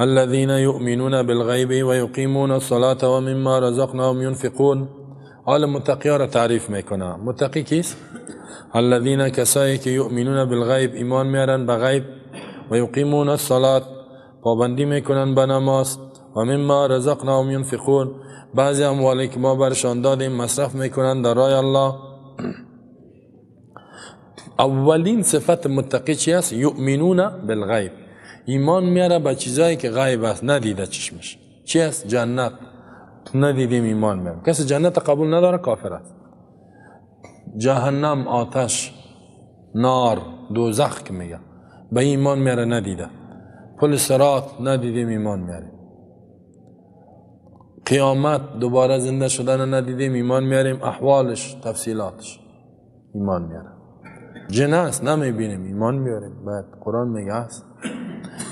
الذين يؤمنون بالغیب و یقیمون الصلاة و مما رزقناهم ينفقون. حال متقی را تعریف میکنه. متقی کیست؟ الذين کسایی که یؤمنون بالغیب، ایمان میارن به غیب، و یقیمون الصلاة، پابندی میکنن به نماز، و مما رزقناهم ينفقون، بعضی اموالی که ما برشان دادیم مصرف میکنن در راه الله. اولین صفت متقی چی است؟ یؤمنون بالغیب، ایمان میاره به چیزایی که غیب است، ندیده چشمش. چی است؟ جنت ندیدیم ایمان میاریم. کسی جنت قبول نداره کافر است. جهنم، آتش، نار، دوزخ که میگه به ایمان میاره ندیده. پل صراط ندیدیم ایمان میاریم. قیامت دوباره زنده شدن ندیدیم ایمان میاریم. احوالش، تفصیلاتش ایمان میاره. جن است نمیبینیم ایمان میاریم. بعد قرآن میگه است.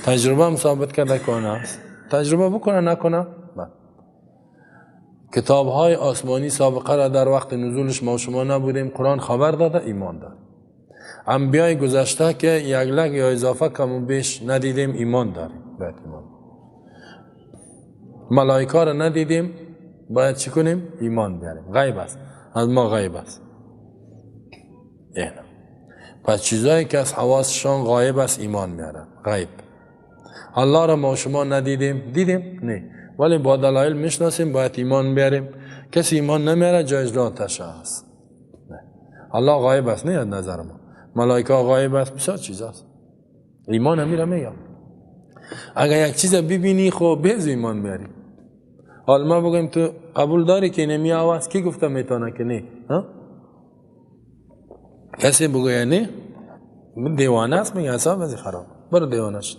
تجربه هم ثابت کرده که است. تجربه بکنه نکنه. بعد کتاب های آسمانی سابقه را در وقت نزولش ما و شما نبودیم، قرآن خبر داده ایمان داریم. انبیای گذشته که یک لگ یا اضافه کم و بیش ندیدیم ایمان داریم. باید ایمان. ملائکه را ندیدیم باید چی کنیم؟ ایمان بیاریم. غیب است، از ما غیب است. اینه. پس چیزایی که از حواسشان غایب است ایمان میارن. غیب الله را ما شما ندیدیم، دیدیم؟ نه، ولی با دلایل میشناسیم، باید ایمان بیاریم. کسی ایمان نمیاره جایز آتش است. نه. الله غایب است نه از نظر ما، ملائکه غایب است، بسیار چیز است. ایمان میره میگم اگر یک چیز ببینی خب به ایمان میاری. حالا ما بگویم تو قبول داری که نمی آواز کی گفته میتونه که نه؟ ها؟ کسی بگویه نه دیوانه است، میگه اصلا از خراب برو دیوانه شد.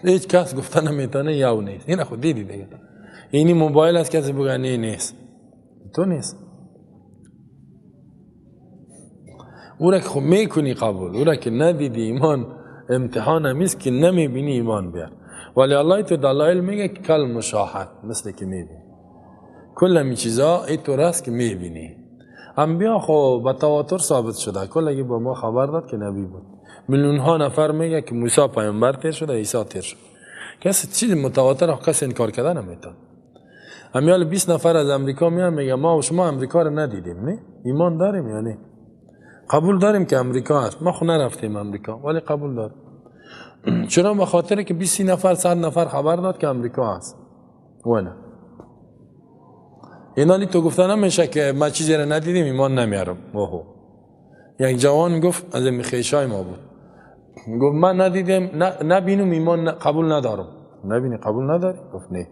هیچ کس گفته نمیتونه یاو نیست. این خود دیدی دیگه. اینی موبایل است کسی بگه نه نیست، تو نیست. او را که خب میکنی قبول، او را که ندیدی ایمان امتحان همیست که نمیبینی ایمان بیار. ولی الله تو دلایل میگه که کل مشاهد، مثل که میبینی کل همی چیزا ای تو راست که میبینی. انبیا خب به تواتر ثابت شده، کلگی با ما خبر داد که نبی بود. میلیون ها نفر میگه که موسی پیامبر تیر شده، عیسی تیر شد. کسی چیز متواتر کسی انکار کرده نمیتونه. امیال 20 نفر از امریکا میان میگه ما و شما امریکا رو ندیدیم، نه ایمان داریم یا نه؟ قبول داریم که امریکا هست، ما خو نرفتیم امریکا ولی قبول داریم. چرا؟ به خاطر که 20 نفر 100 نفر خبر داد که امریکا هست. و نه اینا تو گفته نمیشه که ما چیزی رو ندیدیم ایمان نمیارم. اوه. یک جوان گفت از خیشای ما بود، گفت من ندیدم نبینم ایمان قبول ندارم. نبینی قبول نداری؟ گفت نه.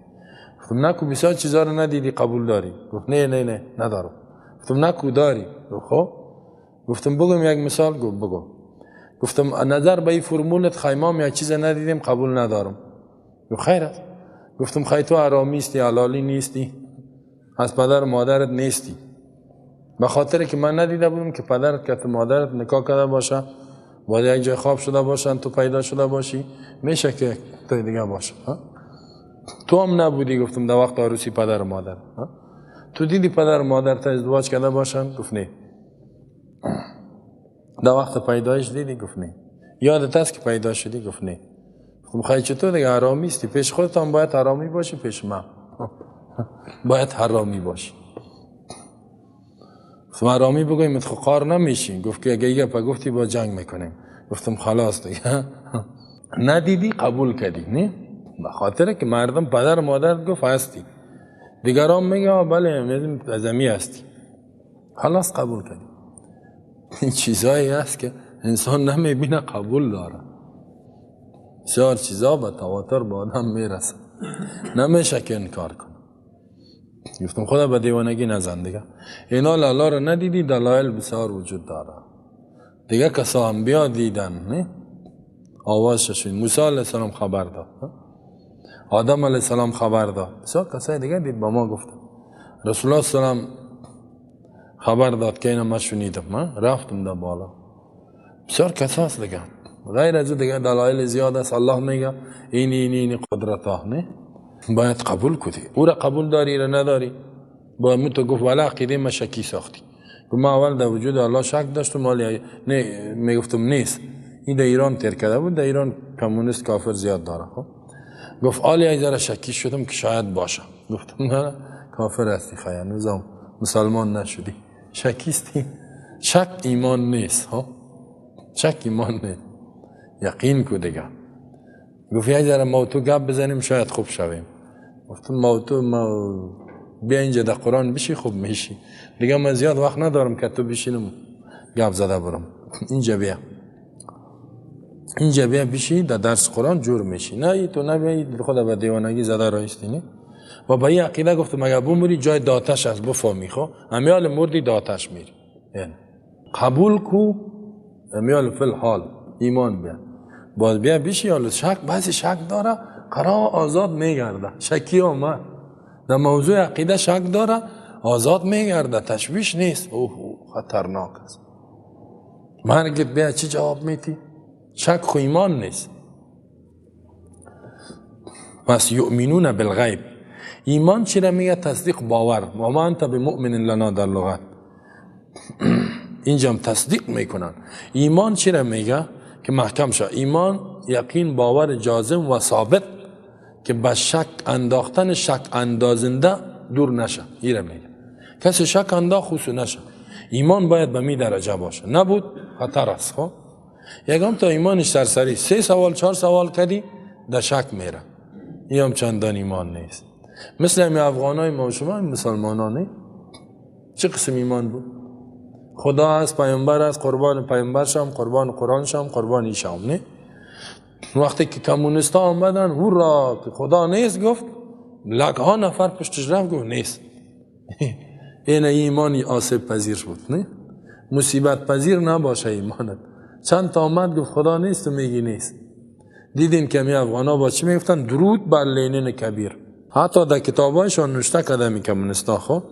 گفتم نکو بسیار چیزا رو ندیدی قبول داری؟ گفت نه نه نه ندارم. گفتم نکو داری؟ گفت خب. گفتم بگم یک مثال؟ گفت بگو. گفتم نظر به این فرمولت خیمام یک چیز ندیدیم قبول ندارم. گفت خیر است. گفتم خیر تو حرامی استی، حلالی نیستی، از پدر مادرت نیستی، به خاطر که من ندیده بودم که پدرت که مادرت نکاح کرده باشه، باید یک جای خواب شده باشن، تو پیدا شده باشی، میشه که تو دیگه باشه. تو هم نبودی. گفتم در وقت عروسی پدر و مادر تو دیدی پدر و مادر تا ازدواج کرده باشن؟ گفت نه. در وقت پیدایش دیدی؟ گفت نه. یادت است که پیدا شدی؟ گفت نه. گفتم خیلی چطور دیگه حرامی استی، پیش خودت هم باید حرامی باشی، پیش من باید حرامی باشی. گفتم حرامی بگویم خو قار نمیشی. گفت که اگه گپا گفتی با جنگ میکنیم. گفتم خلاص دیگه. ندیدی قبول کردی نه؟ به خاطر که مردم پدر مادر گفت هستی، دیگران میگه بله ازمی هستی، خلاص قبول کردی. این چیزایی هست که انسان نمیبینه قبول داره. بسیار چیزا به تواتر به آدم میرسه، نمیشه که انکار کنه. گفتم خدا به دیوانگی نزن دیگه. اینا لالا رو ندیدی، دلایل بسیار وجود داره دیگه. کسا انبیا دیدن، نه آواز شد. موسی علیه السلام خبر داد، آدم علیه السلام خبر داد، بسیار کسای دیگه دید با ما گفتن. رسول الله السلام خبر داد که اینا ما شنیدم، من رفتم در بالا. بسیار کساست دیگه. غیر از دیگه دلایل زیاد است. الله میگه این این این قدرت ها، نه باید قبول کنی. او را قبول داری را نداری؟ با مو تو گفت ولی عقیده ما شکی ساختی. گفت ما اول در وجود الله شک داشتم، ولی نه میگفتم نیست. این در ایران تیر کرده بود، در ایران کمونیست کافر زیاد داره. خب گفت آلی یک ذره شکی شدم که شاید باشه. گفتم نه، کافر هستی، خیلی هنوزم مسلمان نشدی، شکیستی. شک ایمان نیست ها، شک ایمان نیست، یقین کو دیگه. گفت یک ذره ما تو گپ بزنیم شاید خوب شویم. گفتم ما تو ما بیا اینجا در قرآن بشی خوب میشی دیگه، من زیاد وقت ندارم که تو بشینم گپ زده برم. اینجا بیا، اینجا بیا بشی در درس قرآن جور میشی. نه ای تو نبیایی خدا به دیوانگی زده رایستی نه. و با این عقیده گفتم اگر بمیری جای داتش است بفهمی، خو امیال مردی داتش میری، یعنی قبول کو امیال فی الحال ایمان بیا، باز بیا بشی. حالا شک، بعضی شک داره قرار آزاد میگرده، شکی آمد در موضوع عقیده شک داره آزاد میگرده، تشویش نیست. اوه خطرناک است. مرگت بیا چی جواب میتی؟ شک خو ایمان نیست. پس یؤمنون بالغیب، ایمان چی را میگه؟ تصدیق، باور. و ما انت بمؤمن لنا در لغت اینجا هم تصدیق میکنن. ایمان چی را میگه؟ که محکم شد. ایمان یقین، باور جازم و ثابت که به شک انداختن شک اندازنده دور نشه. این را میگه کسی شک انداخت خصو نشه. ایمان باید به می درجه باشه، نبود خطر است. خب یکم تا ایمانش سرسری 3 سوال 4 سوال کدی در شک میره، این هم چندان ایمان نیست. مثل همین افغانای ما و شما مسلمانانه چه قسم ایمان بود؟ خدا است، پیامبر است، قربان پیامبر شم، قربان قرآن شم، قربان ایشم. نه وقتی که کمونیستا آمدن هورا که خدا نیست گفت، لک‌ها نفر پشتش رفت گفت نیست. این ایمانی آسیب پذیر بود، نه مصیبت پذیر نباشه ایمانت. چند تا آمد گفت خدا نیست و میگی نیست. دیدین که می افغانا با چی میگفتن؟ درود بر لینین کبیر. حتی در کتابایشان نوشته کرده می کمونیستا، خب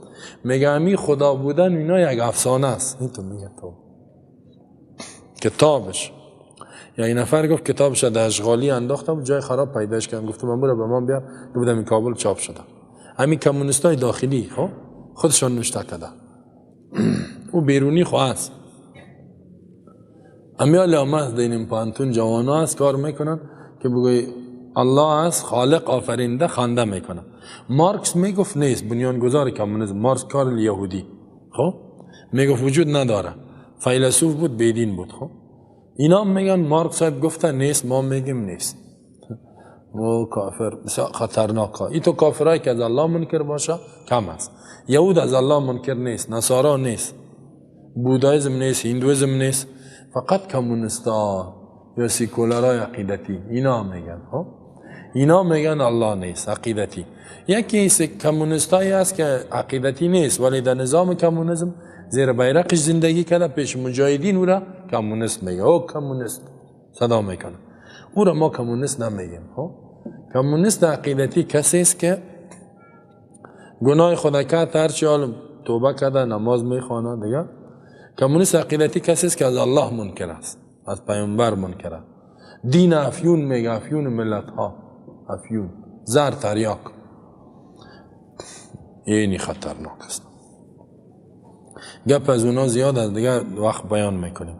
میگه امی خدا بودن اینا یک افسانه است. این تو میگه تو کتابش. یک نفر گفت کتابش در اشغالی انداختم جای خراب پیداش کردم، گفتم امورا به من بیار، گفتم این کابل چاپ شده. همین کمونیستای داخلی خب خودشان نوشته کرده، او بیرونی خو است. امیال آمد در این پانتون جوانا است کار میکنن که بگوی الله است خالق آفرینده خوانده میکنه. مارکس میگفت نیست، بنیانگذار کمونیسم مارکس کار یهودی، خب میگفت وجود نداره، فیلسوف بود، بیدین بود. خب اینا میگن مارکس صاحب گفته نیست، ما میگیم نیست. و کافر بسیار خطرناک. این تو کافرایی که از الله منکر باشه کم است. یهود از الله منکر نیست، نصارا نیست، بودایزم نیست، هندویزم نیست، فقط کمونیستا یا سیکولارای عقیدتی اینا میگن. خب اینا میگن الله نیست، عقیدتی. یکی کمونیستایی است که عقیدتی نیست ولی در نظام کمونیسم زیر بیرقش زندگی کرده، پیش مجاهدین او را کمونیست میگه، او کمونیست صدا میکنه، او را ما کمونیست نمیگیم. خب کمونیست عقیدتی کسی است که گناه خود کرد، هرچی حال توبه کرده، نماز میخوانه دیگه. کمونیست عقیدتی کسی است که از الله منکر است، از پیامبر منکر است، دین افیون میگه، افیون ملت ها، افیون زر تریاک، اینی خطرناک است. گپ از اونا زیاد است دیگه، وقت بیان میکنیم.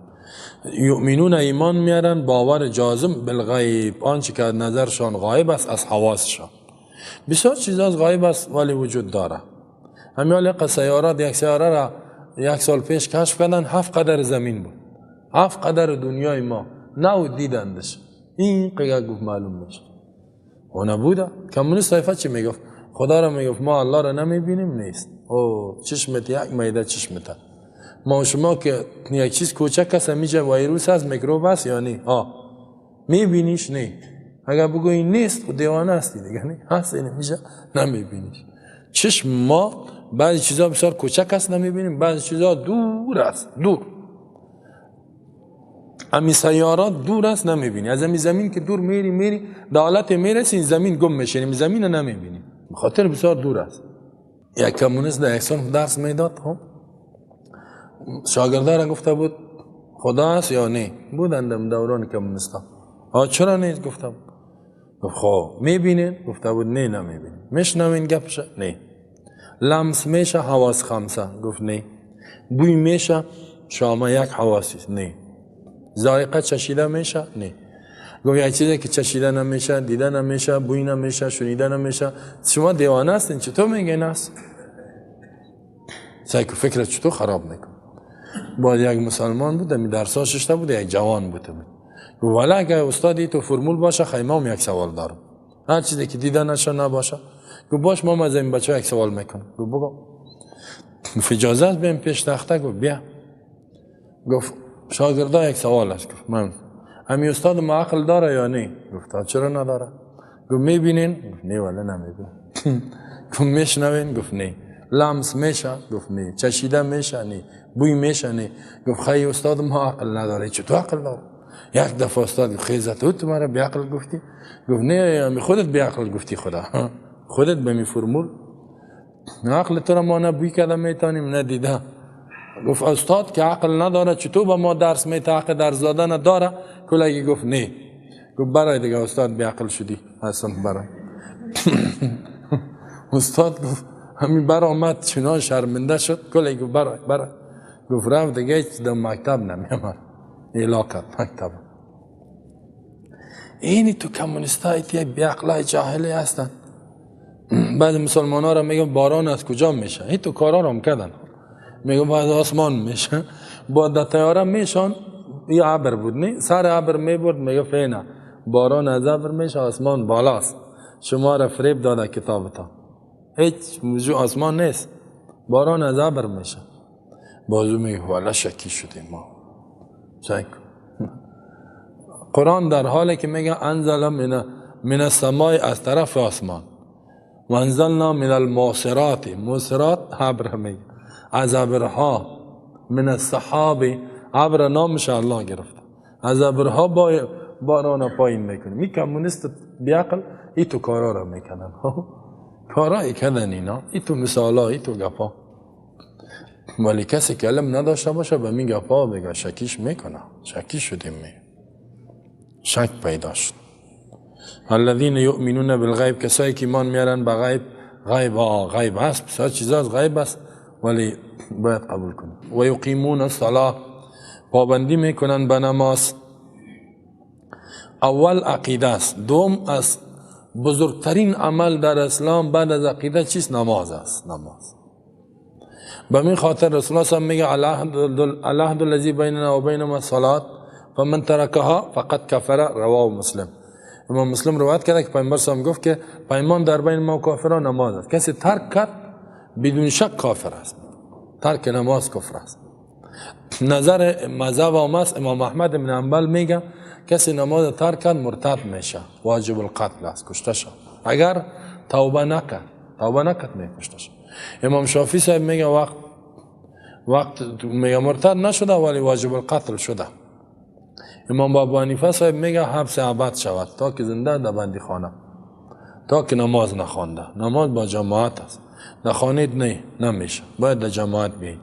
یؤمنون ایمان میارن، باور جازم بالغیب، آنچه که نظرشان غایب است از حواسشان. بسیار چیزا از غایب است ولی وجود داره. همیال یک سیارات، یک سیاره را یک سال پیش کشف کردن، 7 قدر زمین بود، 7 قدر دنیای ما نو دیدندش، این قیگه گفت معلوم میشه و نبوده. کمونیست طایفه چی میگفت؟ خدا را میگفت ما الله را نمیبینیم، نیست. او چشمت یک میده چشمت. ما شما که یک چیز کوچک است میشه ویروس است، میکروب است یا نه، ها میبینیش نه. اگر بگویی نیست دیوانه هستی دیگه، نه هست اینه میشه نمیبینیش. چشم ما بعضی چیزا بسیار کوچک است نمیبینیم، بعضی چیزا دور است، دور. امی سیارات دور است نمیبینی، از امی زمین که دور میری میری در حالت میرسی این زمین گم میشه، این زمین رو نمیبینی، خاطر بسیار دور است. یک کمونیست در یک سال درس میداد، خب شاگردا را گفته بود خدا است یا نه، بودند دوران کمونیستا. ها چرا نیست؟ گفتم. گفت خب میبینین؟ گفته بود نه نمیبینین. میشنوین گپش؟ نه. لمس میشه حواس خمسه؟ گفت نه. بوی میشه؟ شامه یک حواسی؟ نه. ذائقه چشیده میشه؟ نه. گفت یک چیزی که چشیده نمیشه، دیده نمیشه، بوی نمیشه، شنیده نمیشه، شما دیوانه هستین، چطور میگین است؟ سعی فکر چطور خراب میکن. باید یک مسلمان بود، می درسا ششته بود، یک جوان بود. گفت والا اگه استادی تو فرمول باشه، خیمه یک سوال دارم، هر چیزی که دیده نشه نباشه. گفت باش، ما از این بچه یک سوال میکنم. گفت بگو. گفت اجازه است بیم پیش تخته؟ گفت بیا. گفت شاگردا یک سوال است. گفت من همی استاد ما عقل داره یا نه؟ گفت چرا نداره؟ گفت میبینین؟ گفت نه والا نمیبینم. گفت میشنوین؟ گفت نه. لمس میشه؟ گفت نه. چشیده میشه؟ نه. بوی میشه؟ نه. گفت خیلی استاد ما عقل نداره. چطور عقل داره؟ یک دفعه استاد گفت خیزت تو مرا بی عقل گفتی؟ گفت نه، همی خودت بی عقل گفتی، خدا خودت به می فرمول عقل تو را ما نه بوی کرده میتونیم نه دیده. گفت استاد که عقل نداره چطور به ما درس میته؟ عقل درس دادن داره؟ کلگی گفت نه. گفت برای دیگه استاد بی عقل شدی اصلا برای. استاد گفت همین برآمد چنان شرمنده شد. کلگی گفت برای برای. گفت رفت دیگه هیچ در مکتب نمیامد، اعلا کرد مکتب. اینی تو کمونیست های بی عقلای جاهلی هستن. بعد مسلمان ها را میگن باران از کجا میشه؟ این تو کارا رو هم کردن. میگن بعد آسمان میشه، با در طیاره میشان، یه ابر بود نه، سر ابر میبرد، میگه فینا باران از ابر میشه، آسمان بالاست، شما را فریب داده کتابتا، هیچ موضوع آسمان نیست، باران از ابر میشه. بازو میگه والا شکی شدیم ما. شک. قرآن در حالی که میگه انزل من السماء، از طرف آسمان، و انزلنا من المعصرات، معصرات ابر میگه، از ابرها، من السحاب، ابر نامش الله گرفت، از ابرها با باران پایین میکنه. می کمونیست بیعقل ای تو کارا را میکنن، کارا کردن اینا، ای تو مثالا، ای تو گپا. ولی کسی که علم نداشته باشه به می گپا بگه شکیش میکنه، شکی شدیم، می شک پیدا شد. الذین یؤمنون بالغیب، کسایی که ایمان میارن به غیب. غیب غیب هست، بسیار چیزا از غیب است، ولی باید قبول کنیم. و یقیمون الصلاه، پابندی میکنن به نماز. اول عقیده است، دوم از بزرگترین عمل در اسلام بعد از عقیده چیست؟ نماز است. نماز. به این خاطر رسول الله صلی الله علیه و میگه العهد الذی بیننا و بینهم الصلاه فمن ترکها فقد کفر، رواه مسلم. امام مسلم روایت کرده که پیامبر صلی گفت که پیمان در بین ما و کافران نماز است، کسی ترک کرد بدون شک کافر است، ترک نماز کفر است. نظر مذهب است، امام احمد بن حنبل میگه کسی نماز ترک کرد مرتد میشه، واجب القتل است، کشته شد اگر توبه نکرد، توبه نکرد میکشته شد. امام شافعی صاحب میگه وقت میگه مرتد نشده ولی واجب القتل شده. امام ابو حنیفه صاحب میگه حبس ابد شود تا که زنده در بندی خانه، تا که نماز نخوانده. نماز با جماعت است، در خانه نه نمیشه، باید در جماعت بیایی.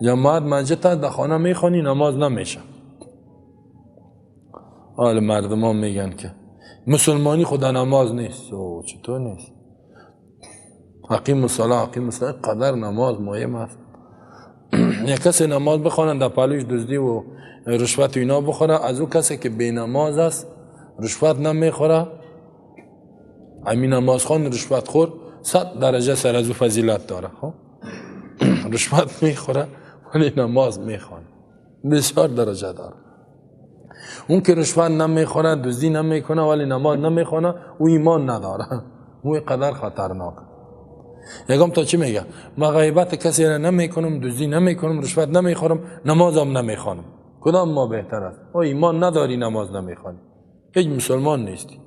جماعت مسجد است، در خانه میخوانی نماز نمیشه. حال مردم ها میگن که مسلمانی خدا نماز نیست. او چطور نیست؟ اقیم الصلاه، اقیم الصلاه، قدر نماز مهم است. یک کسی نماز بخوانند در پالوش دزدی و رشوت و اینا بخوره، از او کسی که بی نماز است رشوت نمیخوره، همین نماز خوان رشوت خور 100 درجه سر از او فضیلت داره. خب رشوت میخوره ولی نماز میخوانه، بسیار درجه داره. اون که رشوت نمیخوره، دزدی نمیکنه ولی نماز نمیخوانه، او ایمان نداره، او قدر خطرناک. یکم تا چی میگه؟ ما غیبت کسی را نمیکنم، دزدی نمیکنم، رشوت نمیخورم، نمازم نمیخوانم، کدام ما بهتر است؟ او ایمان نداری، نماز نمیخوانی، هیچ مسلمان نیستی.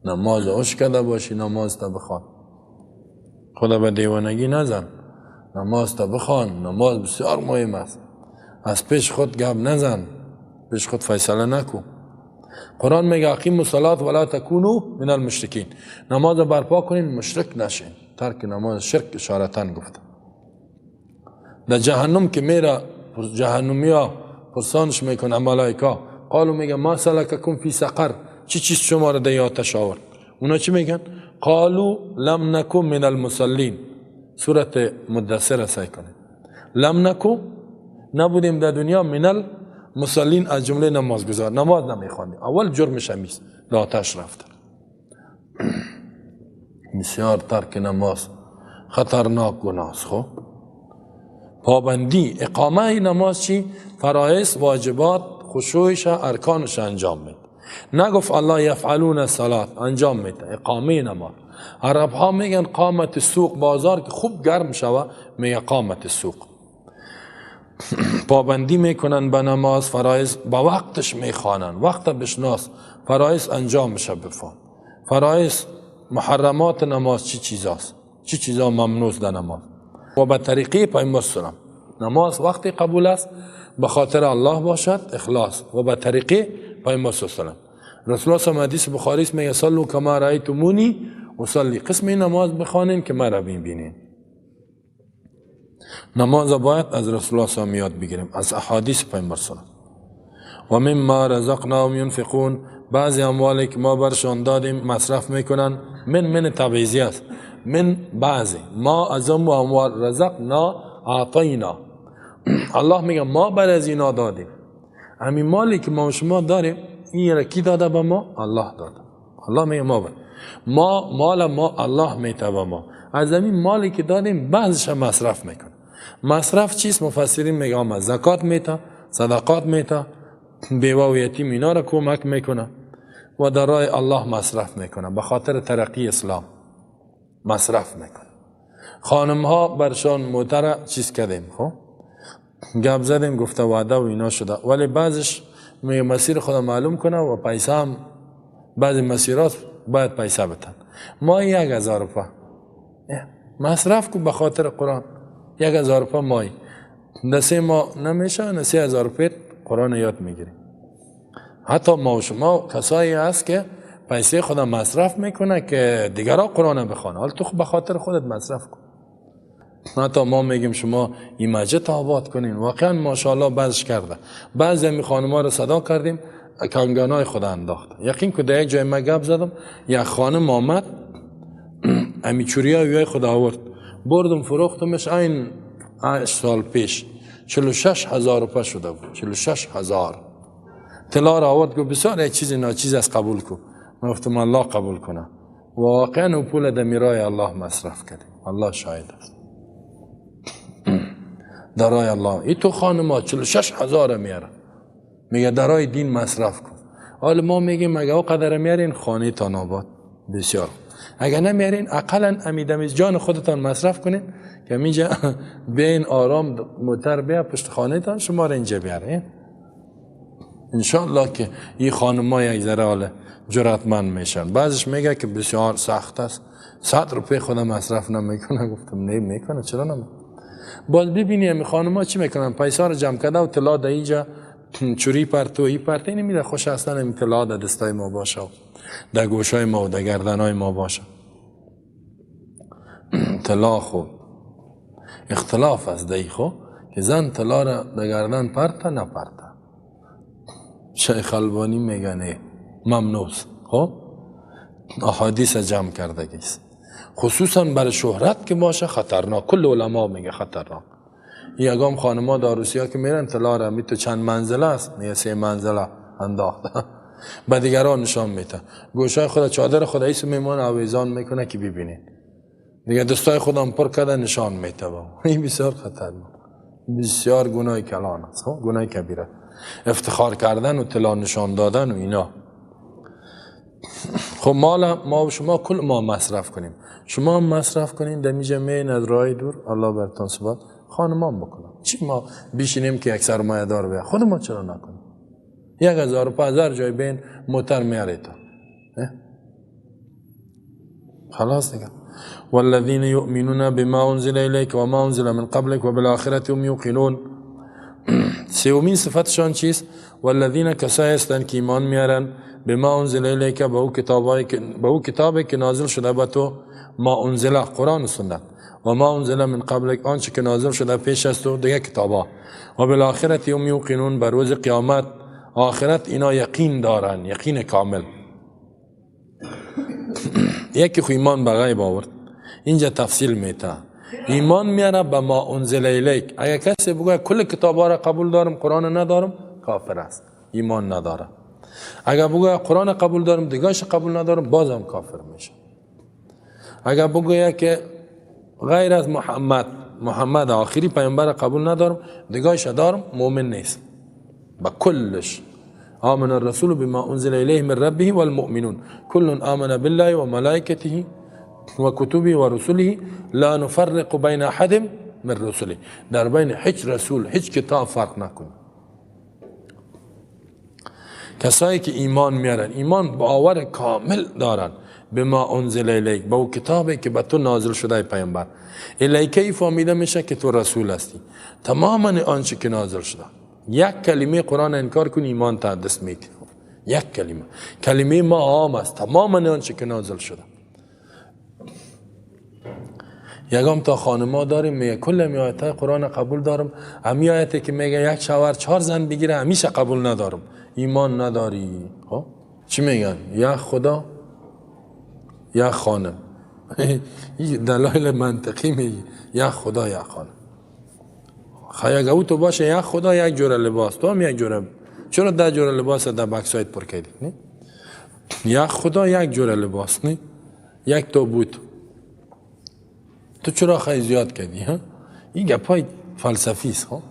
نماز عشق کرده باشی، نماز تا بخوان، خدا به دیوانگی نزن، نماز تا بخوان. نماز بسیار مهم است، از پیش خود گپ نزن، پیش خود فیصله نکن. قرآن میگه اقیموا الصلاة ولا تکونوا من المشرکین، نماز برپا کنین مشرک نشین. ترک نماز شرک اشارتاً گفته. در جهنم که میره جهنمیا پرسانش میکنه ملائکه، قالو میگه ما سلککم فی سقر، چی چیز شما را در آتش آورد؟ اونا چی میگن؟ قالو لم نکو من المصلین. سورت مدثر سعی کنید. لم نکو، نبودیم در دنیا، من مصلین از جمله نمازگزار، نماز نمیخواندی، اول جرمش همیست، به آتش رفته. بسیار ترک نماز خطرناک گناه است. خب پابندی اقامه نماز چی؟ فرایض، واجبات، خشوعش، ارکانش انجام میده. نگفت الله یفعلون الصلاة، انجام میده اقامه نماز. عرب ها میگن قامت السوق، بازار که خوب گرم شوه میگه قامت السوق. پابندی میکنن به نماز، فرایض با وقتش میخوانن، وقت بشناس، فرایض انجام میشه بفهم. فرایض محرمات نماز چی چیزاست، چی چیزا ممنوع در نماز و به طریقه پیامبر سلام. نماز وقتی قبول است به خاطر الله باشد، اخلاص، و به طریقه پیامبر سلام. رسول الله صلی حدیث بخاری است میگه صلوا کما رأیتمونی اصلی، قسم نماز بخوانین که مرا ببینین. نماز باید از رسول الله صلی یاد بگیریم، از احادیث پیامبر صلی. و مما رزقناهم ینفقون، بعضی اموالی که ما برشان دادیم مصرف میکنن. من تبعیضی است، من بعضی ما از اموال رزقنا اعطینا. الله میگه ما بر از اینا دادیم. همین مالی که ما و شما داریم این را کی داده به ما؟ الله داده. الله میگه ما بر ما مال ما الله میته به ما. از همین مالی که دادیم بعضیش مصرف میکنه. مصرف چیست؟ مفسرین میگه آمد زکات میته، صدقات میته، بیوه و یتیم اینا را کمک میکنه و در راه الله مصرف میکنه، به خاطر ترقی اسلام مصرف میکنه. خانم ها برشان موتر چیز کردیم، خب گپ زدیم، گفته وعده و اینا شده، ولی بعضش میگه مسیر خدا معلوم کنه و پیسه هم بعضی مسیرات باید پیسه بتن. ما 1000 روپه مصرف کو به خاطر قرآن، 1000 روپه مای در 3 ماه نمیشه، نه 3000 روپه قرآن یاد میگیری. حتی ما و شما کسایی هست که پیسه خدا مصرف میکنه که دیگرها قرآن بخوانه، حالا تو به خاطر خودت مصرف کن. حتی ما میگیم شما این مسجد آباد کنین، واقعا ماشاءالله بعضش کرده. بعضی می خانم‌ها رو صدا کردیم کنگانای خدا انداخت. یقین که در یک جای ما گپ زدم، یک خانم آمد امی چوریا وی خدا آورد، بردم فروختمش این 8 سال پیش 46,000 روپه شده بود، 46,000 طلا را آورد. گفت بسیار یک چیز ناچیز از قبول کن. من گفتم الله قبول کنه. واقعا او پول در میرای الله مصرف کردیم، الله شاهد است. در راه الله ای تو خانم 46,000 میاره، میگه در راه دین مصرف کن. حالا ما میگیم اگه او قدر میارین خانه تان آباد، بسیار. اگه نمیارین اقلا امیدمیز جان خودتان مصرف کنین که میجا بین آرام موتر بیا پشت خانه تان شما را اینجا بیارین. انشاءالله که این خانم ها یک ذره حالا جرأتمند میشن. بعضش میگه که بسیار سخت است، 100 روپیه خودم مصرف نمیکنه. گفتم نه میکنه، چرا نمیکنه؟ باز ببینی این خانم ها چی میکنن، پیسا رو جمع کرده و طلا در اینجا چوری پرتو ای پرتو اینو میره. خوش هستن این طلا در دستای ما باشه و در گوشای ما و در گردنای ما باشه. طلا خو اختلاف است دی خو که زن طلا را در گردن پرته نه پرته. شیخ البانی میگه نه ممنوع است. خب احادیث جمع کرده گیست، خصوصا برای شهرت که باشه خطرناک. کل علما میگه خطرناک. یگام خانما در روسیا که میرن طلا را می تو چند منزله است، میگه 3 منزله انداخته به دیگران نشان میده. گوشای خود چادر خود ایسو میمانه آویزان میکنه که ببینین دیگه، دستای خودم پر کرده نشان میده. این بسیار خطرناک، بسیار گناه کلان است، گناه کبیره، افتخار کردن و طلا نشان دادن و اینا. خب مال ما و شما کل ما مصرف کنیم، شما هم مصرف کنین در میجا مین از راه دور، الله برتان ثبات. خانمان بکنم چی ما بیشینیم که یک سرمایه دار بیا، خود ما چرا نکنیم؟ 1000 روپه هزار جای بین موتر میاره تا خلاص دیگه. والذین یؤمنون بما انزل الیک و ما انزل من قبلک و بالآخرة هم یوقنون. سومین صفتشان چیست؟ والذین کسایی هستند که ایمان میارن بما انزل الیک، به او کتابی که نازل شده به تو، ما انزل قرآن و سنت، و ما انزل من قبلک آنچه که نازل شده پیش از تو دیگه کتابا، و بالآخرة هم یوقنون، بر روز قیامت آخرت اینا یقین دارن، یقین کامل. یکی خو ایمان به غیب آورد، اینجا تفصیل میته. ایمان میاره به ما انزل الیک. اگر کسی بگه کل کتابا را قبول دارم قرآن ندارم، کافر است، ایمان نداره. اگر بگوید قرآن قبول دارم دیگهش قبول ندارم، بازم کافر میشه. اگر بگوید که غیر از محمد، محمد آخری پیامبر قبول ندارم، دیگهش دارم، مؤمن نیست با کلش. آمن الرسول بما انزل الیه من ربه والمؤمنون كل آمن بالله وملائكته وكتبه ورسله لا نفرق بین احد من رسله. در بین هیچ رسول هیچ کتاب فرق نکنه. کسایی که ایمان میارن، ایمان باور کامل دارن به ما انزل الیک، با او کتابی که به تو نازل شده ای پیامبر. الیک ای فهمیده میشه که تو رسول هستی، تماما آنچه که نازل شده. یک کلمه قرآن انکار کنی ایمان تا دست میتی. یک کلمه، کلمه ما عام است، تماما آنچه که نازل شده. یگام تا خانما داریم میگه کل می آیت قرآن قبول دارم، همی آیتی که میگه یک شوهر 4 زن بگیره همیشه قبول ندارم، ایمان نداری. خب چی میگن؟ یا خدا یا خانم. این دلایل منطقی میگه، یا خدا یا خانم. خب اگه او تو باشه یا خدا یک جوره لباس، تو هم یک جوره، چرا 10 جوره لباس در بکسایت پر کردی؟ نه؟ یا خدا یک جوره لباس، نه؟ یک تو بود، تو چرا خیلی زیاد کردی؟ ها؟ این گپای فلسفی است. ها؟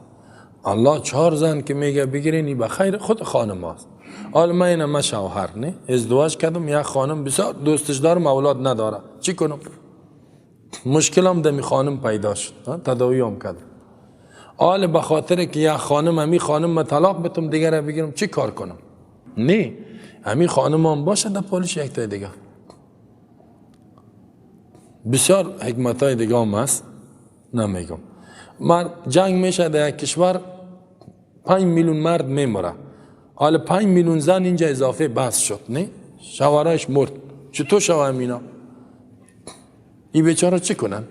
الله 4 زن که میگه بگیرین، این به خیر خود خانم هاست. حالا من اینم من شوهر نه ازدواج کردم، یک خانم بسیار دوستش دارم، اولاد نداره، چی کنم؟ مشکلم دمی خانم پیدا شد، تداوی هم کردم. حالا به خاطر که یک خانم همی خانم ما طلاق بتم دیگه را بگیرم، چی کار کنم؟ نه، همی خانم هم باشه در پالش یک تا دیگه. بسیار حکمت های دیگه هم هست، نمیگم. مرد جنگ میشه در یک کشور، 5 میلیون مرد میمره، حالا 5 میلیون زن اینجا اضافه بس شد، نه؟ شوهرش مرد، چطور شوهر مینا؟ این بیچاره چی کنن؟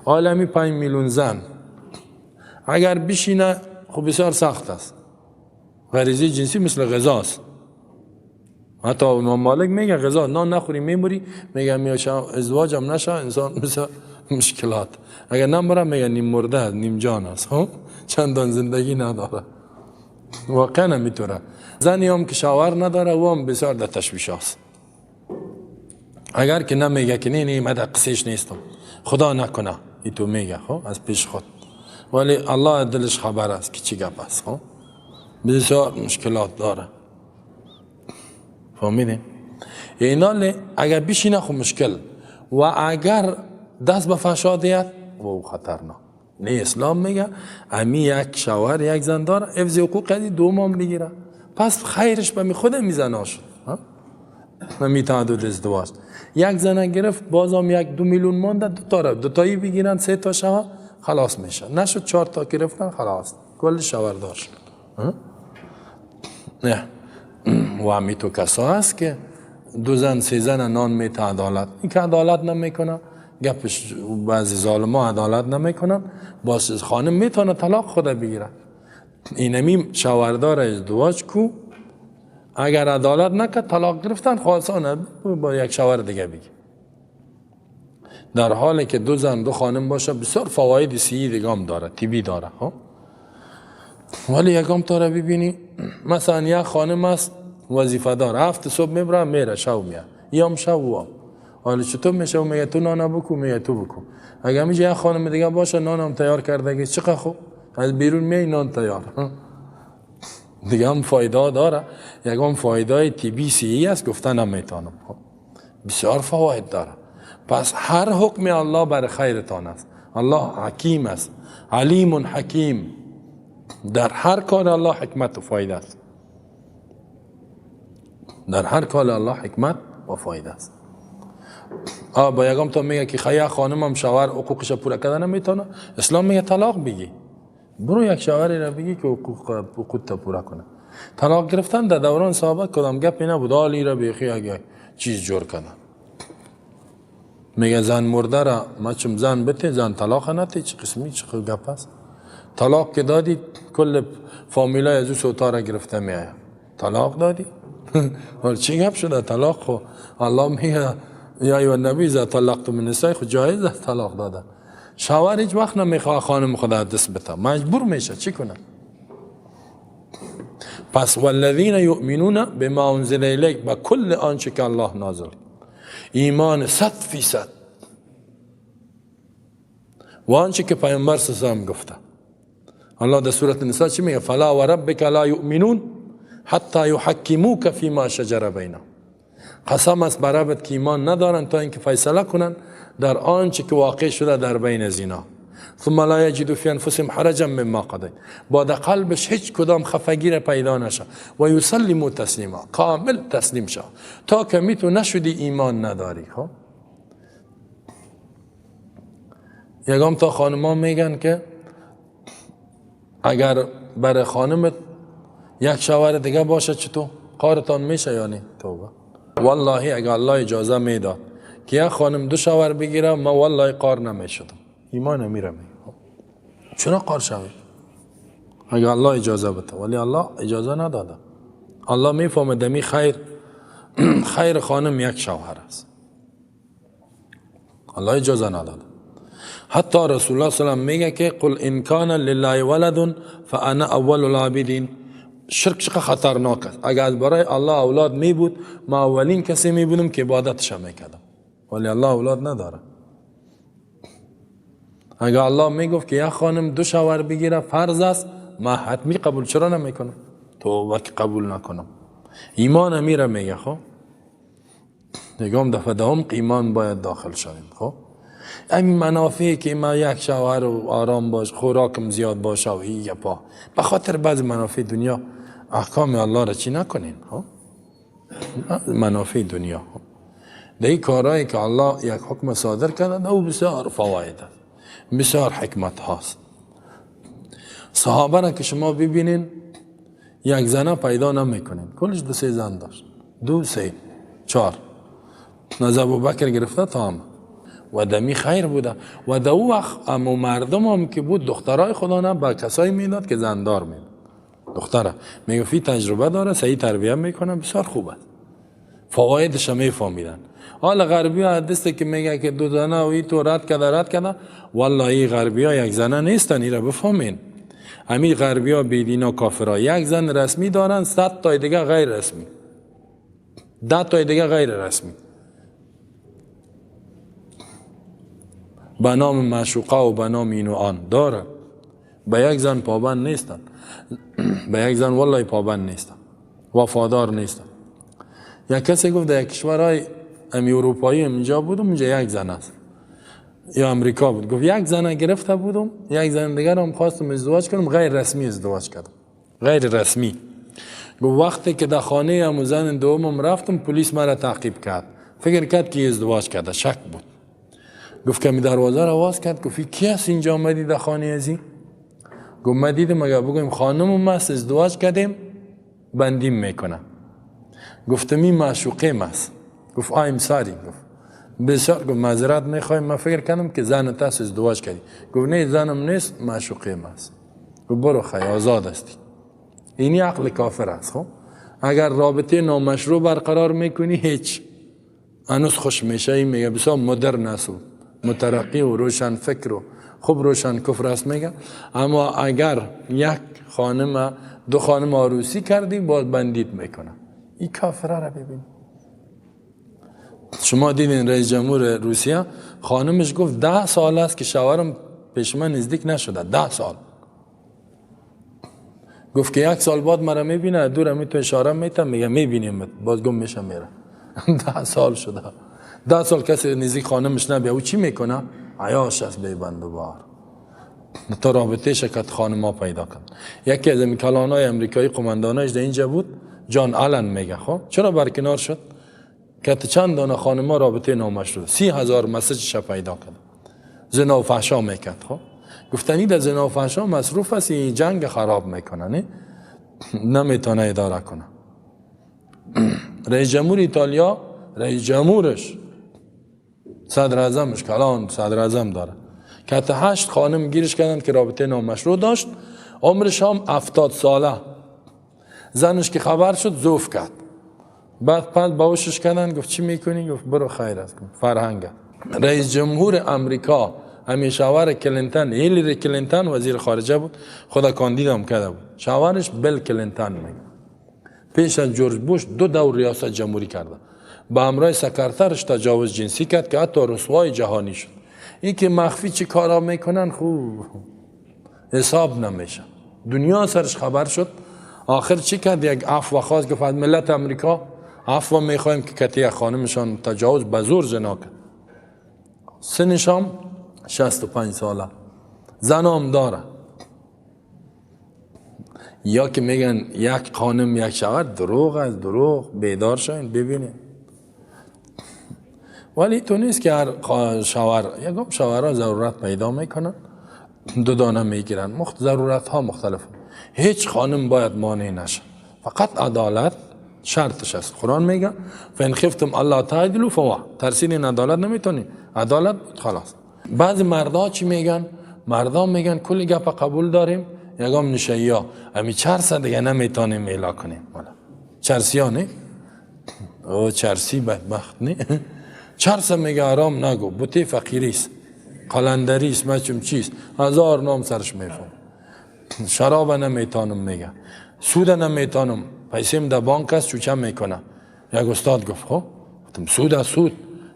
حالا می 5 میلیون زن اگر بشینه، خب بسیار سخت است. غریزه جنسی مثل غذاست. حتی امام مالک میگه غذا نان نخوری میموری، میگه میشه ازدواج هم نشه انسان مثل مشکلات. اگر نمره میگه نیم مرده است، نیم جان است، خب چندان زندگی نداره. واقعا نمیتونه. زنی هم که شوهر نداره او هم بسیار در تشویش است. اگر که نمیگه که نه نه من در قصهش نیستم، خدا نکنه ای تو میگه، خب از پیش خود، ولی الله دلش خبر است که چی گپ است. خب بسیار مشکلات داره. فهمیدین؟ اینا اگر بشینه خب مشکل، و اگر دست به فحشا دید و او خطرناک. نه اسلام میگه امی یک شوهر یک زن داره، حفظ حقوق دی دوم بگیره، پس خیرش به می خود میزنه شد. می تعدد ازدواج یک زن گرفت، بازم 1-2 میلیون مانده، دو تا را دو تایی بگیرن، 3 تا شوه خلاص میشه. نشد 4 تا گرفتن خلاص کل شوهر داشت. نه و همی تو کسا هست که 2 زن 3 زن نان میته عدالت، این که عدالت نمیکنه، گپش بعضی ظالما عدالت نمیکنن، باز خانم میتونه طلاق خود بگیره. اینمی شوهردار ازدواج کو، اگر عدالت نکرد طلاق گرفتن خالصانه با یک شوهر دیگه بگی. در حالی که 2 زن 2 خانم باشه بسیار فواید سی دیگه هم داره، طبی داره. ها ولی یکم تا را ببینی مثلا یک خانم است وظیفه دار، 7 صبح میبره میره شو میاد، یام شو وام. حالا چطور میشه؟ میگه تو نانه بکو، میگه تو بکو. اگر میشه یک خانم دیگه باشه نانم تیار کرده که چقدر خوب، از بیرون میای نان تیار. دیگه هم فایده داره، یکم فایده طبی سی است گفته نمیتونم. خب بسیار فواید داره. پس هر حکم الله بر خیرتان است. الله حکیم است، علیم حکیم. در هر کار الله حکمت و فایده است. در هر کار الله حکمت و فایده است. با یکم تا میگه که خیلی خانمم شوهر حقوقش پورا کردن نمیتونه، اسلام میگه طلاق بگی، برو یک شوهری را بگی که حقوق تا پورا کنه. طلاق گرفتن در دوران صحابه کدام گپی نبود، آلی را بیخی اگه چیز جور کردن. میگه زن مرده را ما چم زن بته، زن طلاق نته، چه قسمی چه گپ است؟ طلاق که دادی کل فامیلای از او سوتا را گرفته میآید. طلاق دادی؟ حالا چی گپ شده طلاق؟ خو الله میگه یا ایها النبی اذا طلقتم النساء، خو جایز است طلاق دادن. شوهر هیچ وقت نمیخواد خانم خود دست بده، مجبور میشه، چی کنه؟ پس والذین یؤمنون بما انزل الیک، به کل آنچه که الله نازل، ایمان 100% و آنچه که پیامبر صلی الله گفته. الله در سورة نساء چی میگه؟ فلا و ربک لا یؤمنون حتی یحکموک فیما شجر بینهم. قسم است بر ربت که ایمان ندارند تا اینکه فیصله کنند در آنچه که واقع شده در بین زینا. ثم لا یجدوا فی انفسهم حرجا مما قضیت، با در قلبش هیچ کدام خفگی را پیدا نشه و یسلموا تسلیما، کامل تسلیم شه. تا که می تو نشدی ایمان نداری. خب یگام تا خانما میگن که اگر برای خانمت یک شوهر دیگه باشه چطور قارتان میشه یا نه؟ توبه والله اگر الله اجازه میداد که یک خانم دو شوهر بگیره، ما والله قار نمیشدم، ایمان میرم. چرا قار شوی اگر الله اجازه بده؟ ولی الله اجازه نداده. الله میفهمه دمی خیر خیر خانم یک شوهر است، الله اجازه نداده. حتی رسول الله صلی الله علیه و میگه که قل ان کان لله ولد فانا اول العابدین. شرک چقدر خطرناک است. اگر از برای الله اولاد می بود، ما اولین کسی می بودم که عبادتش میکردم، ولی الله اولاد نداره. اگر الله میگفت که یک خانم دو شوهر بگیره فرض است، ما حتمی قبول چرا نمیکنم؟ تو که قبول نکنم. ایمان میره میگه. خب دیگه دفعه دهم ایمان باید داخل شویم. خب این منافعی که ما یک شوهر و آرام باش، خوراکم زیاد باشه و این گپا، به خاطر بعض منافع دنیا احکام الله را چی نکنین. خب منافع دنیا در این کارهایی که الله یک حکم صادر کرده او بسیار فواید است، بسیار حکمت هاست. صحابه را که شما ببینین یک زنه پیدا نمیکنین، کلش 2-3 زن داشت، 2 3 4 از ابوبکر گرفته تا هم و دمی خیر بوده. و در او وقت اما مردم هم که بود دخترای خدا نه به کسایی میداد که زندار میداد. دختره میگه فی تجربه داره، صحیح تربیه میکنه، بسیار خوب است، فوایدش میفهمیدن. حالا غربی ها حدیث که میگه که دو زنه و ای تو رد کرده رد کرده، والله این غربی ها یک زنه نیستن، این را بفهمین. همین غربی ها بیدینا کافرها یک زن رسمی دارن، 100 تای دیگه غیر رسمی، 10 تای دیگه غیر رسمی به نام معشوقه و به نام این و آن دارن. به یک زن پابند نیستن، به یک زن والله پابند نیستن، وفادار نیستن. یک کسی گفت در یک کشورهای امی اروپایی اینجا بودم، اینجا یک زن است، یا امریکا بود، گفت یک زن گرفته بودم، یک زن دیگر هم خواستم ازدواج کنم، غیر رسمی ازدواج کردم، غیر رسمی. گفت وقتی که در خانه امو زن دومم رفتم، پلیس مرا تعقیب کرد، فکر کرد که ازدواج کرده، شک بود. گفت که می دروازه را باز کرد، گفت کی هست اینجا آمدی در خانه ازی؟ گفت ما دیدم اگر بگویم خانمم است ازدواج کردیم بندیم میکنه. گفتم این معشوقیم است. گفت I'm sorry. گفت بسیار، گفت معذرت میخوایم، من فکر کردم که زن تاس ازدواج کردی. گفت نه زنم نیست، معشوقیم است. گفت برو خی آزاد هستی. اینی عقل کافر است. خب اگر رابطه نامشروع برقرار میکنی هیچ هنوز خوش میشه، این میگه بسیار مدرن است و مترقی و روشن فکر و خوب روشن کفر است میگه. اما اگر یک خانم دو خانم عروسی کردی باز بندید میکنه. این کافره را ببین. شما دیدین رئیس جمهور روسیه خانمش گفت 10 سال است که شوهرم پیش من نزدیک نشده، 10 سال. گفت که 1 سال بعد مرا میبینه، دور می تو اشاره میتم میگه میبینیم، باز گم میشه میره. 10 سال شده، 10 سال کسی نزدیک خانمش نبیه. او چی میکنه؟ عیاش است بی بند و بار تا رابطه شکت خانم پیدا کن. یکی از این کلانای امریکایی قماندانایش در اینجا بود، جان آلن میگه. خب چرا برکنار شد؟ که چند دانه خانم رابطه نامشروع 30,000 مسیج پیدا کرد، زنا و فحشا میکرد. خب گفتنی در زنا و فحشا مصروف است، این جنگ خراب میکنه، نه نمیتونه اداره کنه. رئیس جمهور ایتالیا، رئیس جمهورش صدر اعظمش کلان صدر اعظم داره که حتی 8 خانم گیرش کردن که رابطه نامشروع داشت. عمرش هم 70 ساله. زنش که خبر شد ضعف کرد. بعد پس باوشش کردن، گفت چی میکنی؟ گفت برو خیر است، فرهنگ. رئیس جمهور امریکا همین شوهر کلینتون، هیلری کلینتون وزیر خارجه بود، خدا کاندید هم کرده بود، شوهرش بیل کلینتون میگه. پیش از جورج بوش 2 دور ریاست جمهوری کرده، به همراه سکرترش تجاوز جنسی کرد که حتی رسوای جهانی شد. این که مخفی چی کارا میکنن خوب حساب نمیشه، دنیا سرش خبر شد. آخر چی کرد؟ یک عفو خواست، گفت از ملت امریکا عفو میخوایم که کتی خانمشان تجاوز به زور زنا کرد. سنش هم 65 ساله، زنام داره. یا که میگن یک خانم یک شوهر، دروغ است، دروغ. بیدار شاین ببینید. ولی تو نیست که هر شوهر، یکم شوهرها ضرورت پیدا میکنن، 2 دانه میگیرن، ضرورت ها مختلف. هیچ خانم باید مانع نشه، فقط عدالت شرطش است. قرآن میگه فان خفتم الله تعدلوا فواحد، ترسیدین عدالت نمیتونی، عدالت بود خلاص. بعضی مردا چی میگن؟ مردا میگن کلی گپ قبول داریم، یگام نشایی ها امی چرس دیگه نمیتونیم میلا کنیم. چرسی ها نه؟ او چرسی بدبخت نه؟ چرس میگه آرام نگو، بوتی فقیریست، قلندریست، مچم چیست، هزار نام سرش میفهم. شراب نمیتونم میگه، سود نمیتونم، پیسیم در بانک است چوچه میکنه. یک استاد گفت خب، گفتم سود از سود.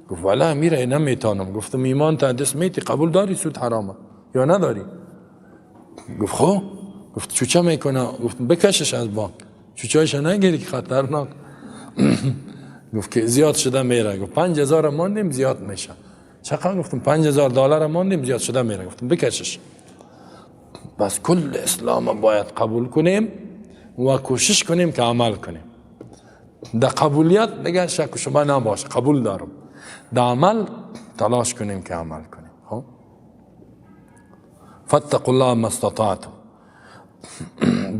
گفت والا میره نمیتونم. گفتم ایمان تا دست میتی، قبول داری سود حرامه یا نداری؟ گفت خب. گفت چوچه میکنه؟ گفتم بکشش از بانک، چوچه‌ایش نگیری که خطرناک. گفت که زیاد شده میره. گفت 5000 ماندیم زیاد میشه. چقدر؟ گفتم $5000 ماندیم زیاد شده میره. گفتم بکشش. بس کل اسلام باید قبول کنیم و کوشش کنیم که عمل کنیم. در قبولیت دیگه شک و شبه نباشه، قبول دارم. در عمل تلاش کنیم که عمل کنیم. خب فاتقوا الله ما استطعتم.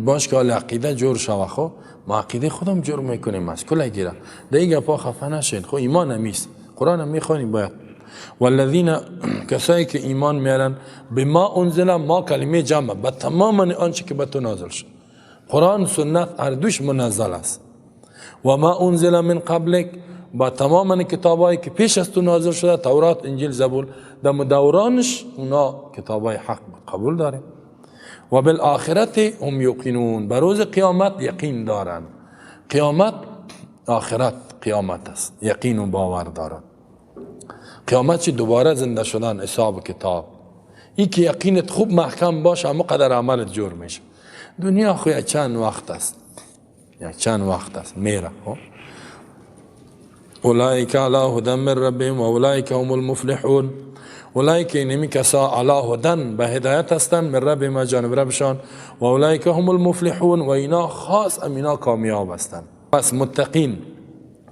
باش که حال عقیده جور شوه. خب ما عقیده خودم جور میکنیم از کل گیره. در این گپا خفه نشین. خب ایمان همیست، قرآن هم میخوانیم باید. والذین کسایی که ایمان میارن به ما انزل، ما کلمه جمع به تمام آنچه که به تو نازل شد. قرآن سنت هر دوش منزل است. و ما انزل من قبلک، با تمام کتابایی که پیش از تو نازل شده، تورات، انجیل، زبور، در دورانش اونا کتابای حق قبول داریم. و بالآخرت هم یوقنون، بر روز قیامت یقین دارن. قیامت آخرت قیامت است، یقین و باور دارن. قیامت چی؟ دوباره زنده شدن، حساب کتاب. این که یقینت خوب محکم باشه، اما قدر عملت جور میشه. دنیا خو یک چند وقت است، یک چند وقت است میره. اولئک علی هدی من ربهم و اولئک هم المفلحون. اولئک اینمی کسا علی هدی به هدایت هستند، من ربهم جانب ربشان، و اولئک هم المفلحون و اینا خاص امینا کامیاب هستند. پس متقین،